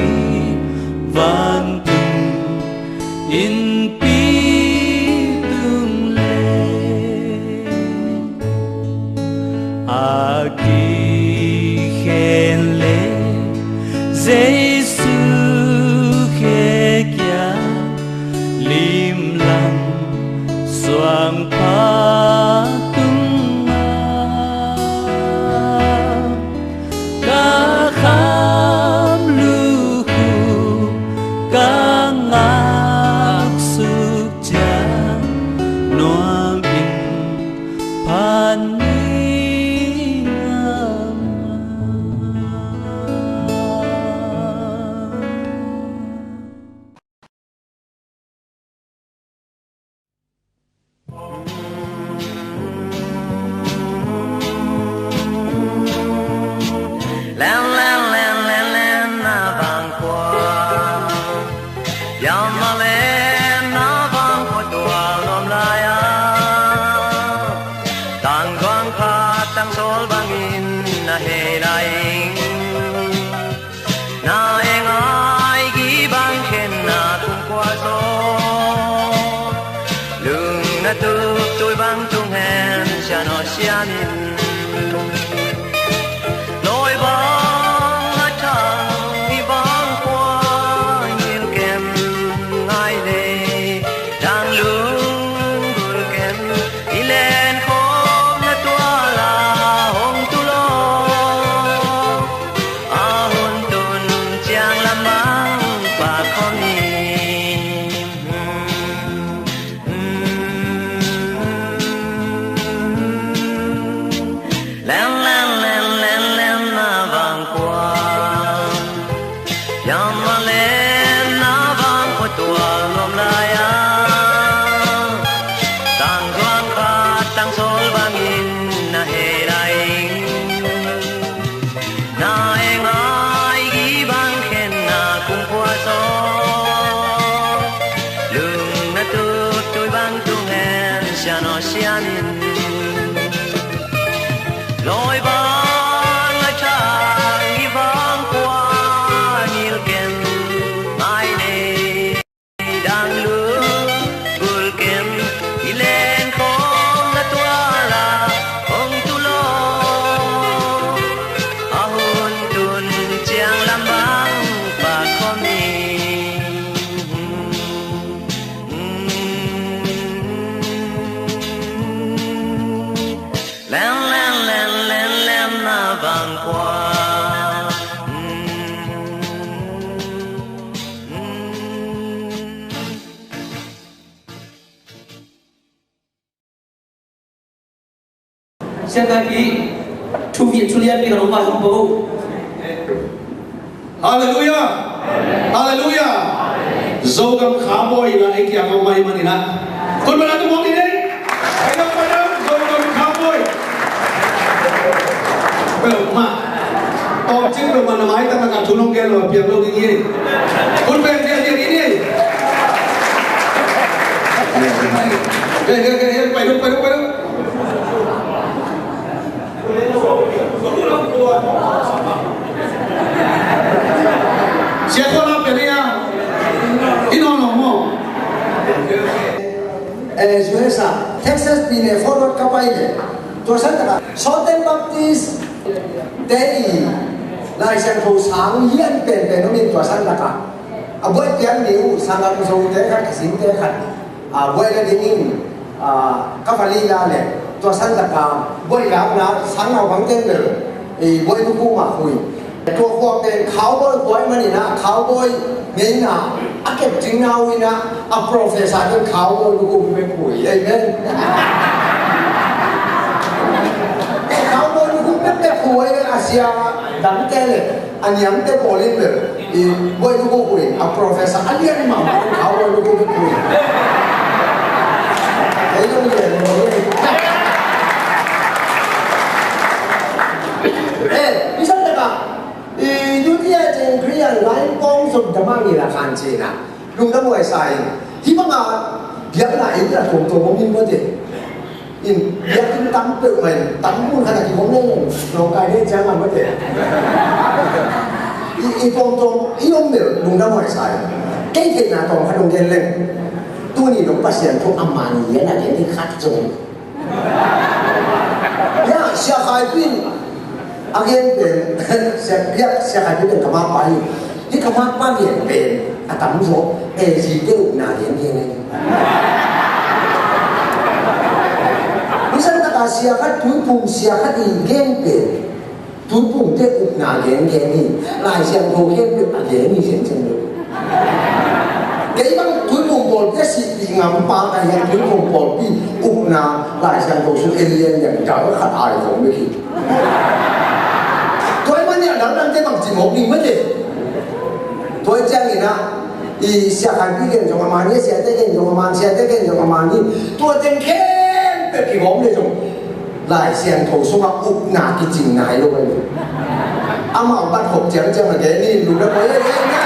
vantung innpi tung le. A kikhen le Jesu khe kia, limlang suang pha tung a, ka kham lukhu ka ngak suk ciang nuam in phan ni. Len, len, len, len, len, na vang kua. Yam a len na vang kua tua lom lai a. Tang guang khat tang sol bangin na hei lai ing. Na eng ai gi bang khen na kung kua zaw. Lung na tuk tui bang tung hen sian aw sian in. Lawi bang a thang i bang kua ngil kem ngai le. Dang lung bul kem i len khawm na tua la hong tu lo. A hun tun ciang lam bang pak khawm ni. Len, len, len, len, len, na vang kua. Yam a len na vang kua tua lom lai a. Tang guang khat tang sol bangin na hei lai. Na eng ai gi bang khen na kung kua zaw. Lung na tuk tui bang tung hen sian aw sian in. Lawi bang a thang i bang kua ngil kem ngai le. Dang lung bul kem i len khawm na tua la hong tu lo. A hun tun ciang lam bang pak khawm ni. Siangtho ki thu viat thu lian ki na hong vai hong po. Halleluiah! Halleluiah! Zogam kha bawi na ei kiang hong mai manin ah, kun mana tu mong ni nei. Pai dong, pai dong, Zogam kha bawi. Peuhmah. Tawmcik peuhmah na maitak na ka thu nong gen lo a piang lo ding hi. Kun pen dia dia ni nei. Hei, hei, hei, hei, pai dong, pai dong, pai dong. Sia ko la pe ria. Ino no mo. Eh, U S A, Texas pi ne forward ka pai le. Tua san taka Southern Baptist te i Lai Siangtho sang hian pen pen om in tua san taka. A buai pian ni u, sangam zo te khat, ka sing te khat. A, buai la dingin, a, ka fali la le, tua san taka, buai la na, sang nau bang ten le, e, buai tu ku ma kui. Tua kua pen cowboy buai manin ah, cowboy ngeina, a kep cing nau in ah, a professor ten cowboy tu ku pe kui. Amen. Cowboy tu ku pe pe kui, a sia dang te le. A niamte pawl in bel, i, buai luku kui, a professor a lian mahmah in kha buai luku kui. Ei lo lian lo. Eh, bisan taka, i, duty a ceng krian lain kong som damang ila kan cina. Lungdam huai sa in. Hi banga, biakna in la tuamtuam om in mawte. In, biakinn tam peuhmah in, tam mun khat a kikhawm leng, nawngkai ne ciang a mawte. I, i tuamtuam, i om bel, lungdam huai sa in. Kei theihna tawm khat hong gen leng. Tuni dong Pasian thu a man lian a gen hi khat zong. Ya, Sia Khai Pin. A gen pen, Sia, Sia, Sia Khai Pin pen ka makpa hi. Hi ka makpa gen pen, a tam zaw, A Z te ukna gen gen hi. Bisan taka sia khat, Tuiphum sia khat i gen pen, Tuiphum te ukna gen gen hi. Lai Siangtho gen pen a gen hi zen zen lo. Kei bang Tuiphum pawlpi a sihpih ngam pa ka hian Tuiphum pawlpi ukna Lai Siangtho sung en lian lian dal khat ai kawm bek hi. Tua i mania dal dante bang ci mawk ding mate. Tua i ciangin ah, i Sia Khai Pi gen zong a mani, a siate gen zong a mani, siate gen zong a mani. Tua teng khempeuh kigawm le zong Lai Siangtho sungah ukna kicing nai lo ahi. Amau bat khop ciangciang a gen in, lungdam huai ahi na.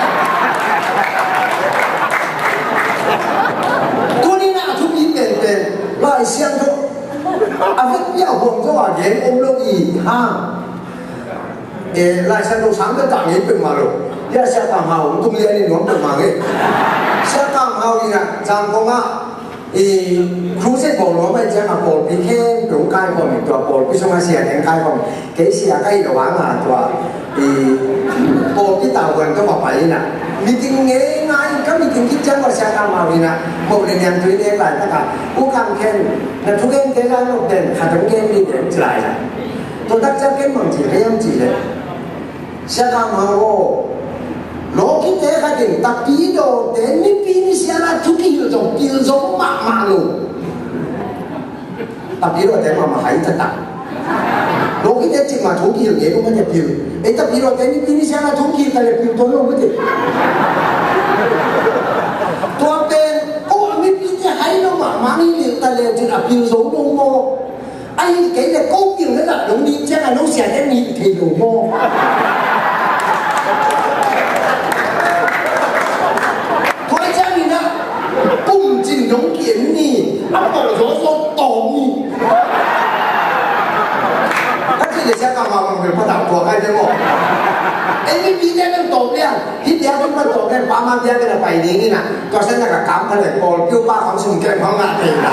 Tuni na a thupi penpen Lai Siangtho a vekpi a huam zo a gen om lo i ha. Eh, Lai Siangtho sang ka tah ngei peuhmah lo. Ya Sia Kam Hau tung lian in nuam peuhmah ngei. Sia Kam Hau in a Zangkong ah i crusade bawl nuam ahih ciangin pawlpi khempeuh hong kaikhawm in, tua pawlpi sungah sia teng kaikhawm in. Kei sia ka hih loh hangin tua i pawlpi tavuan tawh va pai in a, meeting ngei ngai in, ka meeting khit ciang ua Sia Kam Hau in a, moh le niangtui nek laitak a, U Kam Khen, na thugente la nop den, khat hong gen ni den, ci lai a. Tua tak ciang ken bang ci ka hiam cih leh, Sia Kam Hau aw, lawkite khat in Tapidawte nipi ni siang a thu kihilh zong pil zo mahmah lo. Tapidawte mahmah hai taktak. Lawkite cih mah thu kihilh ngei lo mah te pil. Ei Tapidawte nipi ni siang a thu kihilh ta le pil tuan lo mah te. Tua pen, aw, mipite hai lo mahmah ni, hilh ta le cin a pil zo lo maw? Ahi kei le ko pil na lah dong ding ciang a no siate nih thei lo maw? Tua ciangin a pum cin dong ki-en ni, a pawh zawzaw tawm ni. Ka cih le Sia Kam Hau bang bel patauh tua kai te maw? Ei mipite bel tawm liang. Hih biakinn pan tawp leng pa man biakinn a pai ding in a, tua siang tak a kam pha leh pawlpi upa khawng sum kem khawng ngah thei in a.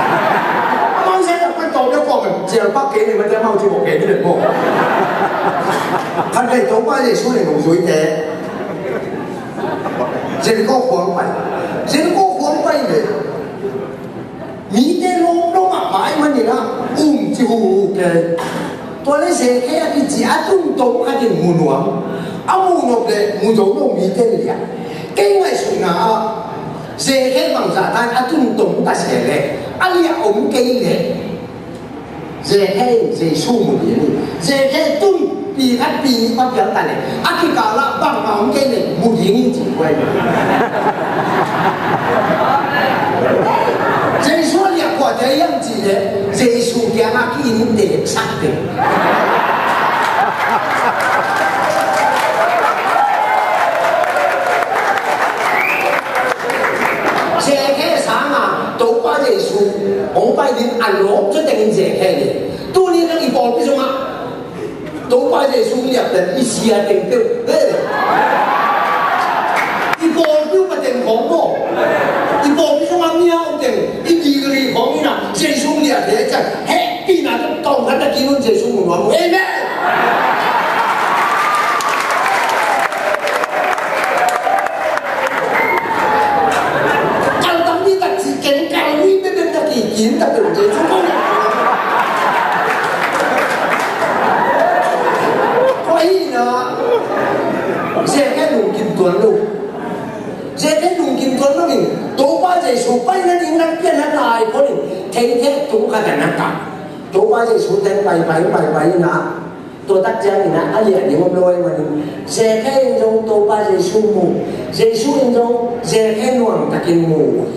Amau siang tak pan tawp leh kawm cial pak kei ni mate, amau ci bawk kei ni leh maw. Khat vei Topa Jesu le nungzuite Jeriko khua hong pai. Jeriko khua hong pai leh mite lawm lawm ah pai manin a um ci huhu kei. Tua leh Zekhe a kici a tungtawn khat in mu nuam. A muh nop leh mu zo lo mite liah. Kei ngaihsutna ah Zekhe bangzah ta in a tungtawn ta se leh a liah om kei leh Zekhe in Jesu mu ding hi. Zekhe tun pi khat pi nih pa piang ta leh, a kikal ah bangmah om kei leh mu ding hi ci kuai. Jesu a liah kuate hiam cih leh Jesu kiangah ki-inn te sak te. Zekhe sangin Topa Jesu hong pai ding a lawp tua tengin Zekhe hi. Tuni-in i pawlpi sungah Topa Jesu liak pen i sia teng peuh. He. I pawlpi uh pateng khawng maw? I pawlpi sungah mi a om teng i degree khawng in a Jesu liak thei ciang hehpihna tawh tawm khat na kinun Jesu mu nuam uh. Amen. Kaltam ni tak ci ken kal ni bebek tak ki kin tak peuh Jesu ko. Ko hi na. Zekhe lungkim tuan lo. Zekhe lungkim tuan lo in. Topa Jesu pai na ding nang pian na tai ko in. Thei thei tung ka ta na ka. Topa Jesu teng pai pai pai pai na. Tua tak ciangin a liah ding om lo ahih manin Zekhe in zong Topa Jesu mu, Jesu in zong Zekhe nuam takin mu.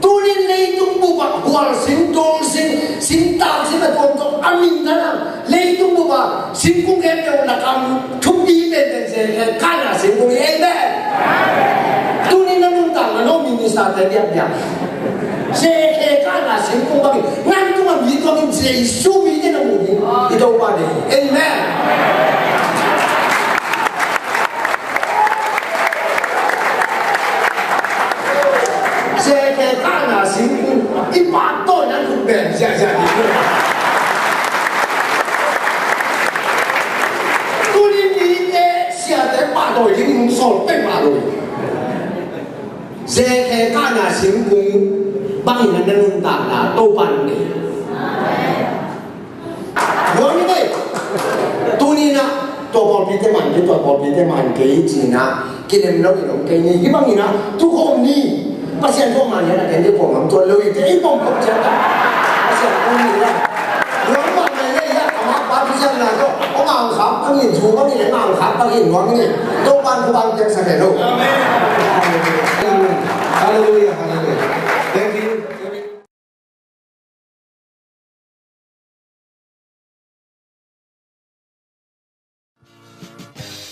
Tunin leitung bupah hual sing, tul sing, singtang sing a tuamtuam a minthanna leitung bupah singkung khempeuh lakah thupi penpen Zekhe kahna singkung hi. Amen. Tunin na nuntakna no minister te diakdiak Zekhe kahna singkung bangin ngan tungah mi tuangin Jesu mite na mu ding i Topa ding. Amen. Zekhe kahna singkung i pahtawina lukben ziahziah ding. Tuni mite siate pahtawi ding sawl peuhmah lo hi. Zekhe kahna singkung bangin na nuntakna Topa in nei. Nuam ing ei. Tuni-in ah tua pawlpite man kei, tua pawlpite man kei ci-in ah kilem lo in om kei ni. Hih bangin ah tukhawm ni. Pasian tawh man hian a ken dih pawlmang tuan lo hi te, ei pawlmang ciat ah Pasian tawh ni la. Nuam bang mai leh hiah a mah pa Pasian na tawh hong angkhak bangin, zu bangin, hong angkhak bangin nuam ing ei. Topa'n thupha piaksak hen lo. Amen. Hallelujah, hallelujah. Thank you.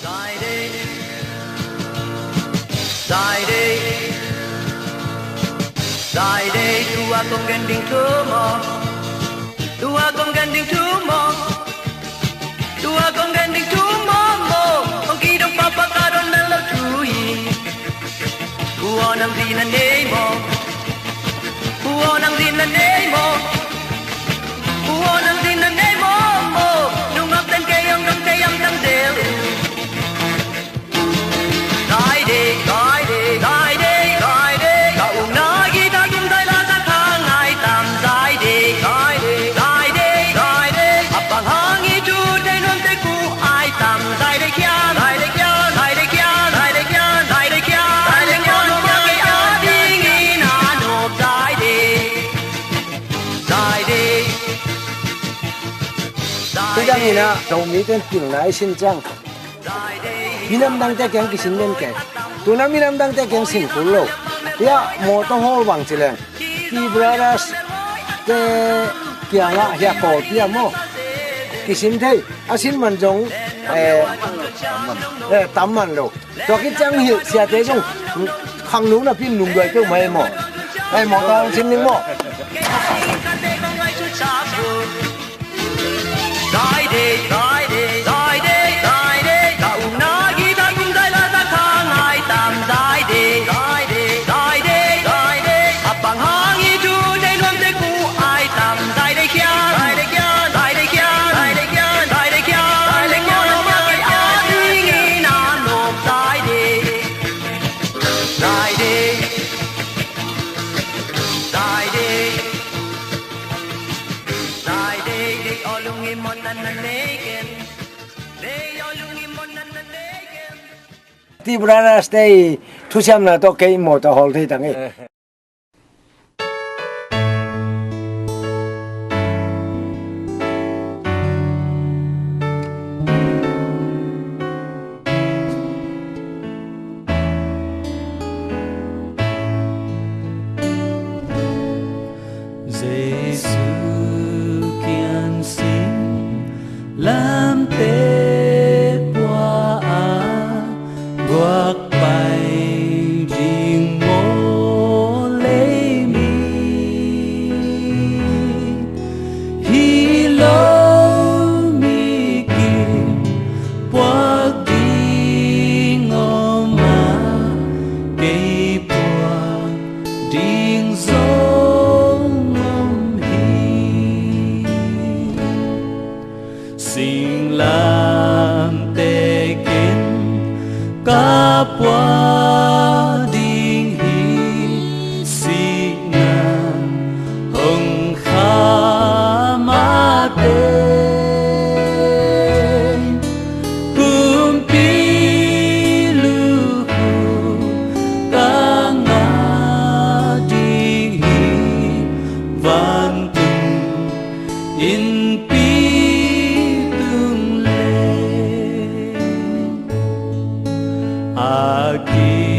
Zaidei, Zaidei, Zaidei, tua kong gen ding thu maw? Tua kong gen ding thu maw? Tua kong gen ding thu maw maw? Kong kidong pahpah ka dawn mel lo thu hi. Ua nang zi na nei maw? Ua nang zi na nei maw? Ua nang zi na nei maw maw? Nungak ten kei hong dong kei hiam tang zel. Zaidei, Zaidei, Zaidei, Zaidei. Ka ukna guitar tung zai la zat kha ngai tam. Zaidei, Zaidei, Zaidei, Zaidei. A pang hang i tu te nuam te ku ai tam. Zaidei kian, Zaidei kian, Zaidei kian, Zaidei kian, Zaidei kian, Zaidei kian. Nua kei a dingin a nop Zaidei. Zaidei. Zaidei. Hih bangin ah Zomite in pilna i sin ciang minam dangte kiang kisin den kei. Tu-in ah minam dangte kiang sin kul lo. Hiah mawtaw hawl bang ci leng T Brothers te kiangah hiah Kawlpi ah maw kisin thei. A sin man zong eh, eh, tam man lo. Tua khit ciang hilh siate zong khangno napi in lungduai peuhmah ei maw. Ei mawtaw hong sin ning maw. Zaidei, Zaidei, Zaidei, Zaidei. Ka ukna guitar tung zai la zat kha ngai tam. Zaidei, Zaidei, Zaidei, Zaidei. A pang hang i tu te nuam te ku ai tam. Zaidei kian, Zaidei kian, Zaidei kian, Zaidei kian, Zaidei kian, Zaidei kian. Nua kei a dingin a nop Zaidei. Zaidei, Zaidei, Zaidei, Zaidei. Nei aw lungim mawhna na nei ken. Nei aw lungim mawhna na nei ken. T Brothers te i thusiamna tawh kei mawtaw hawl thei tang ei. Aki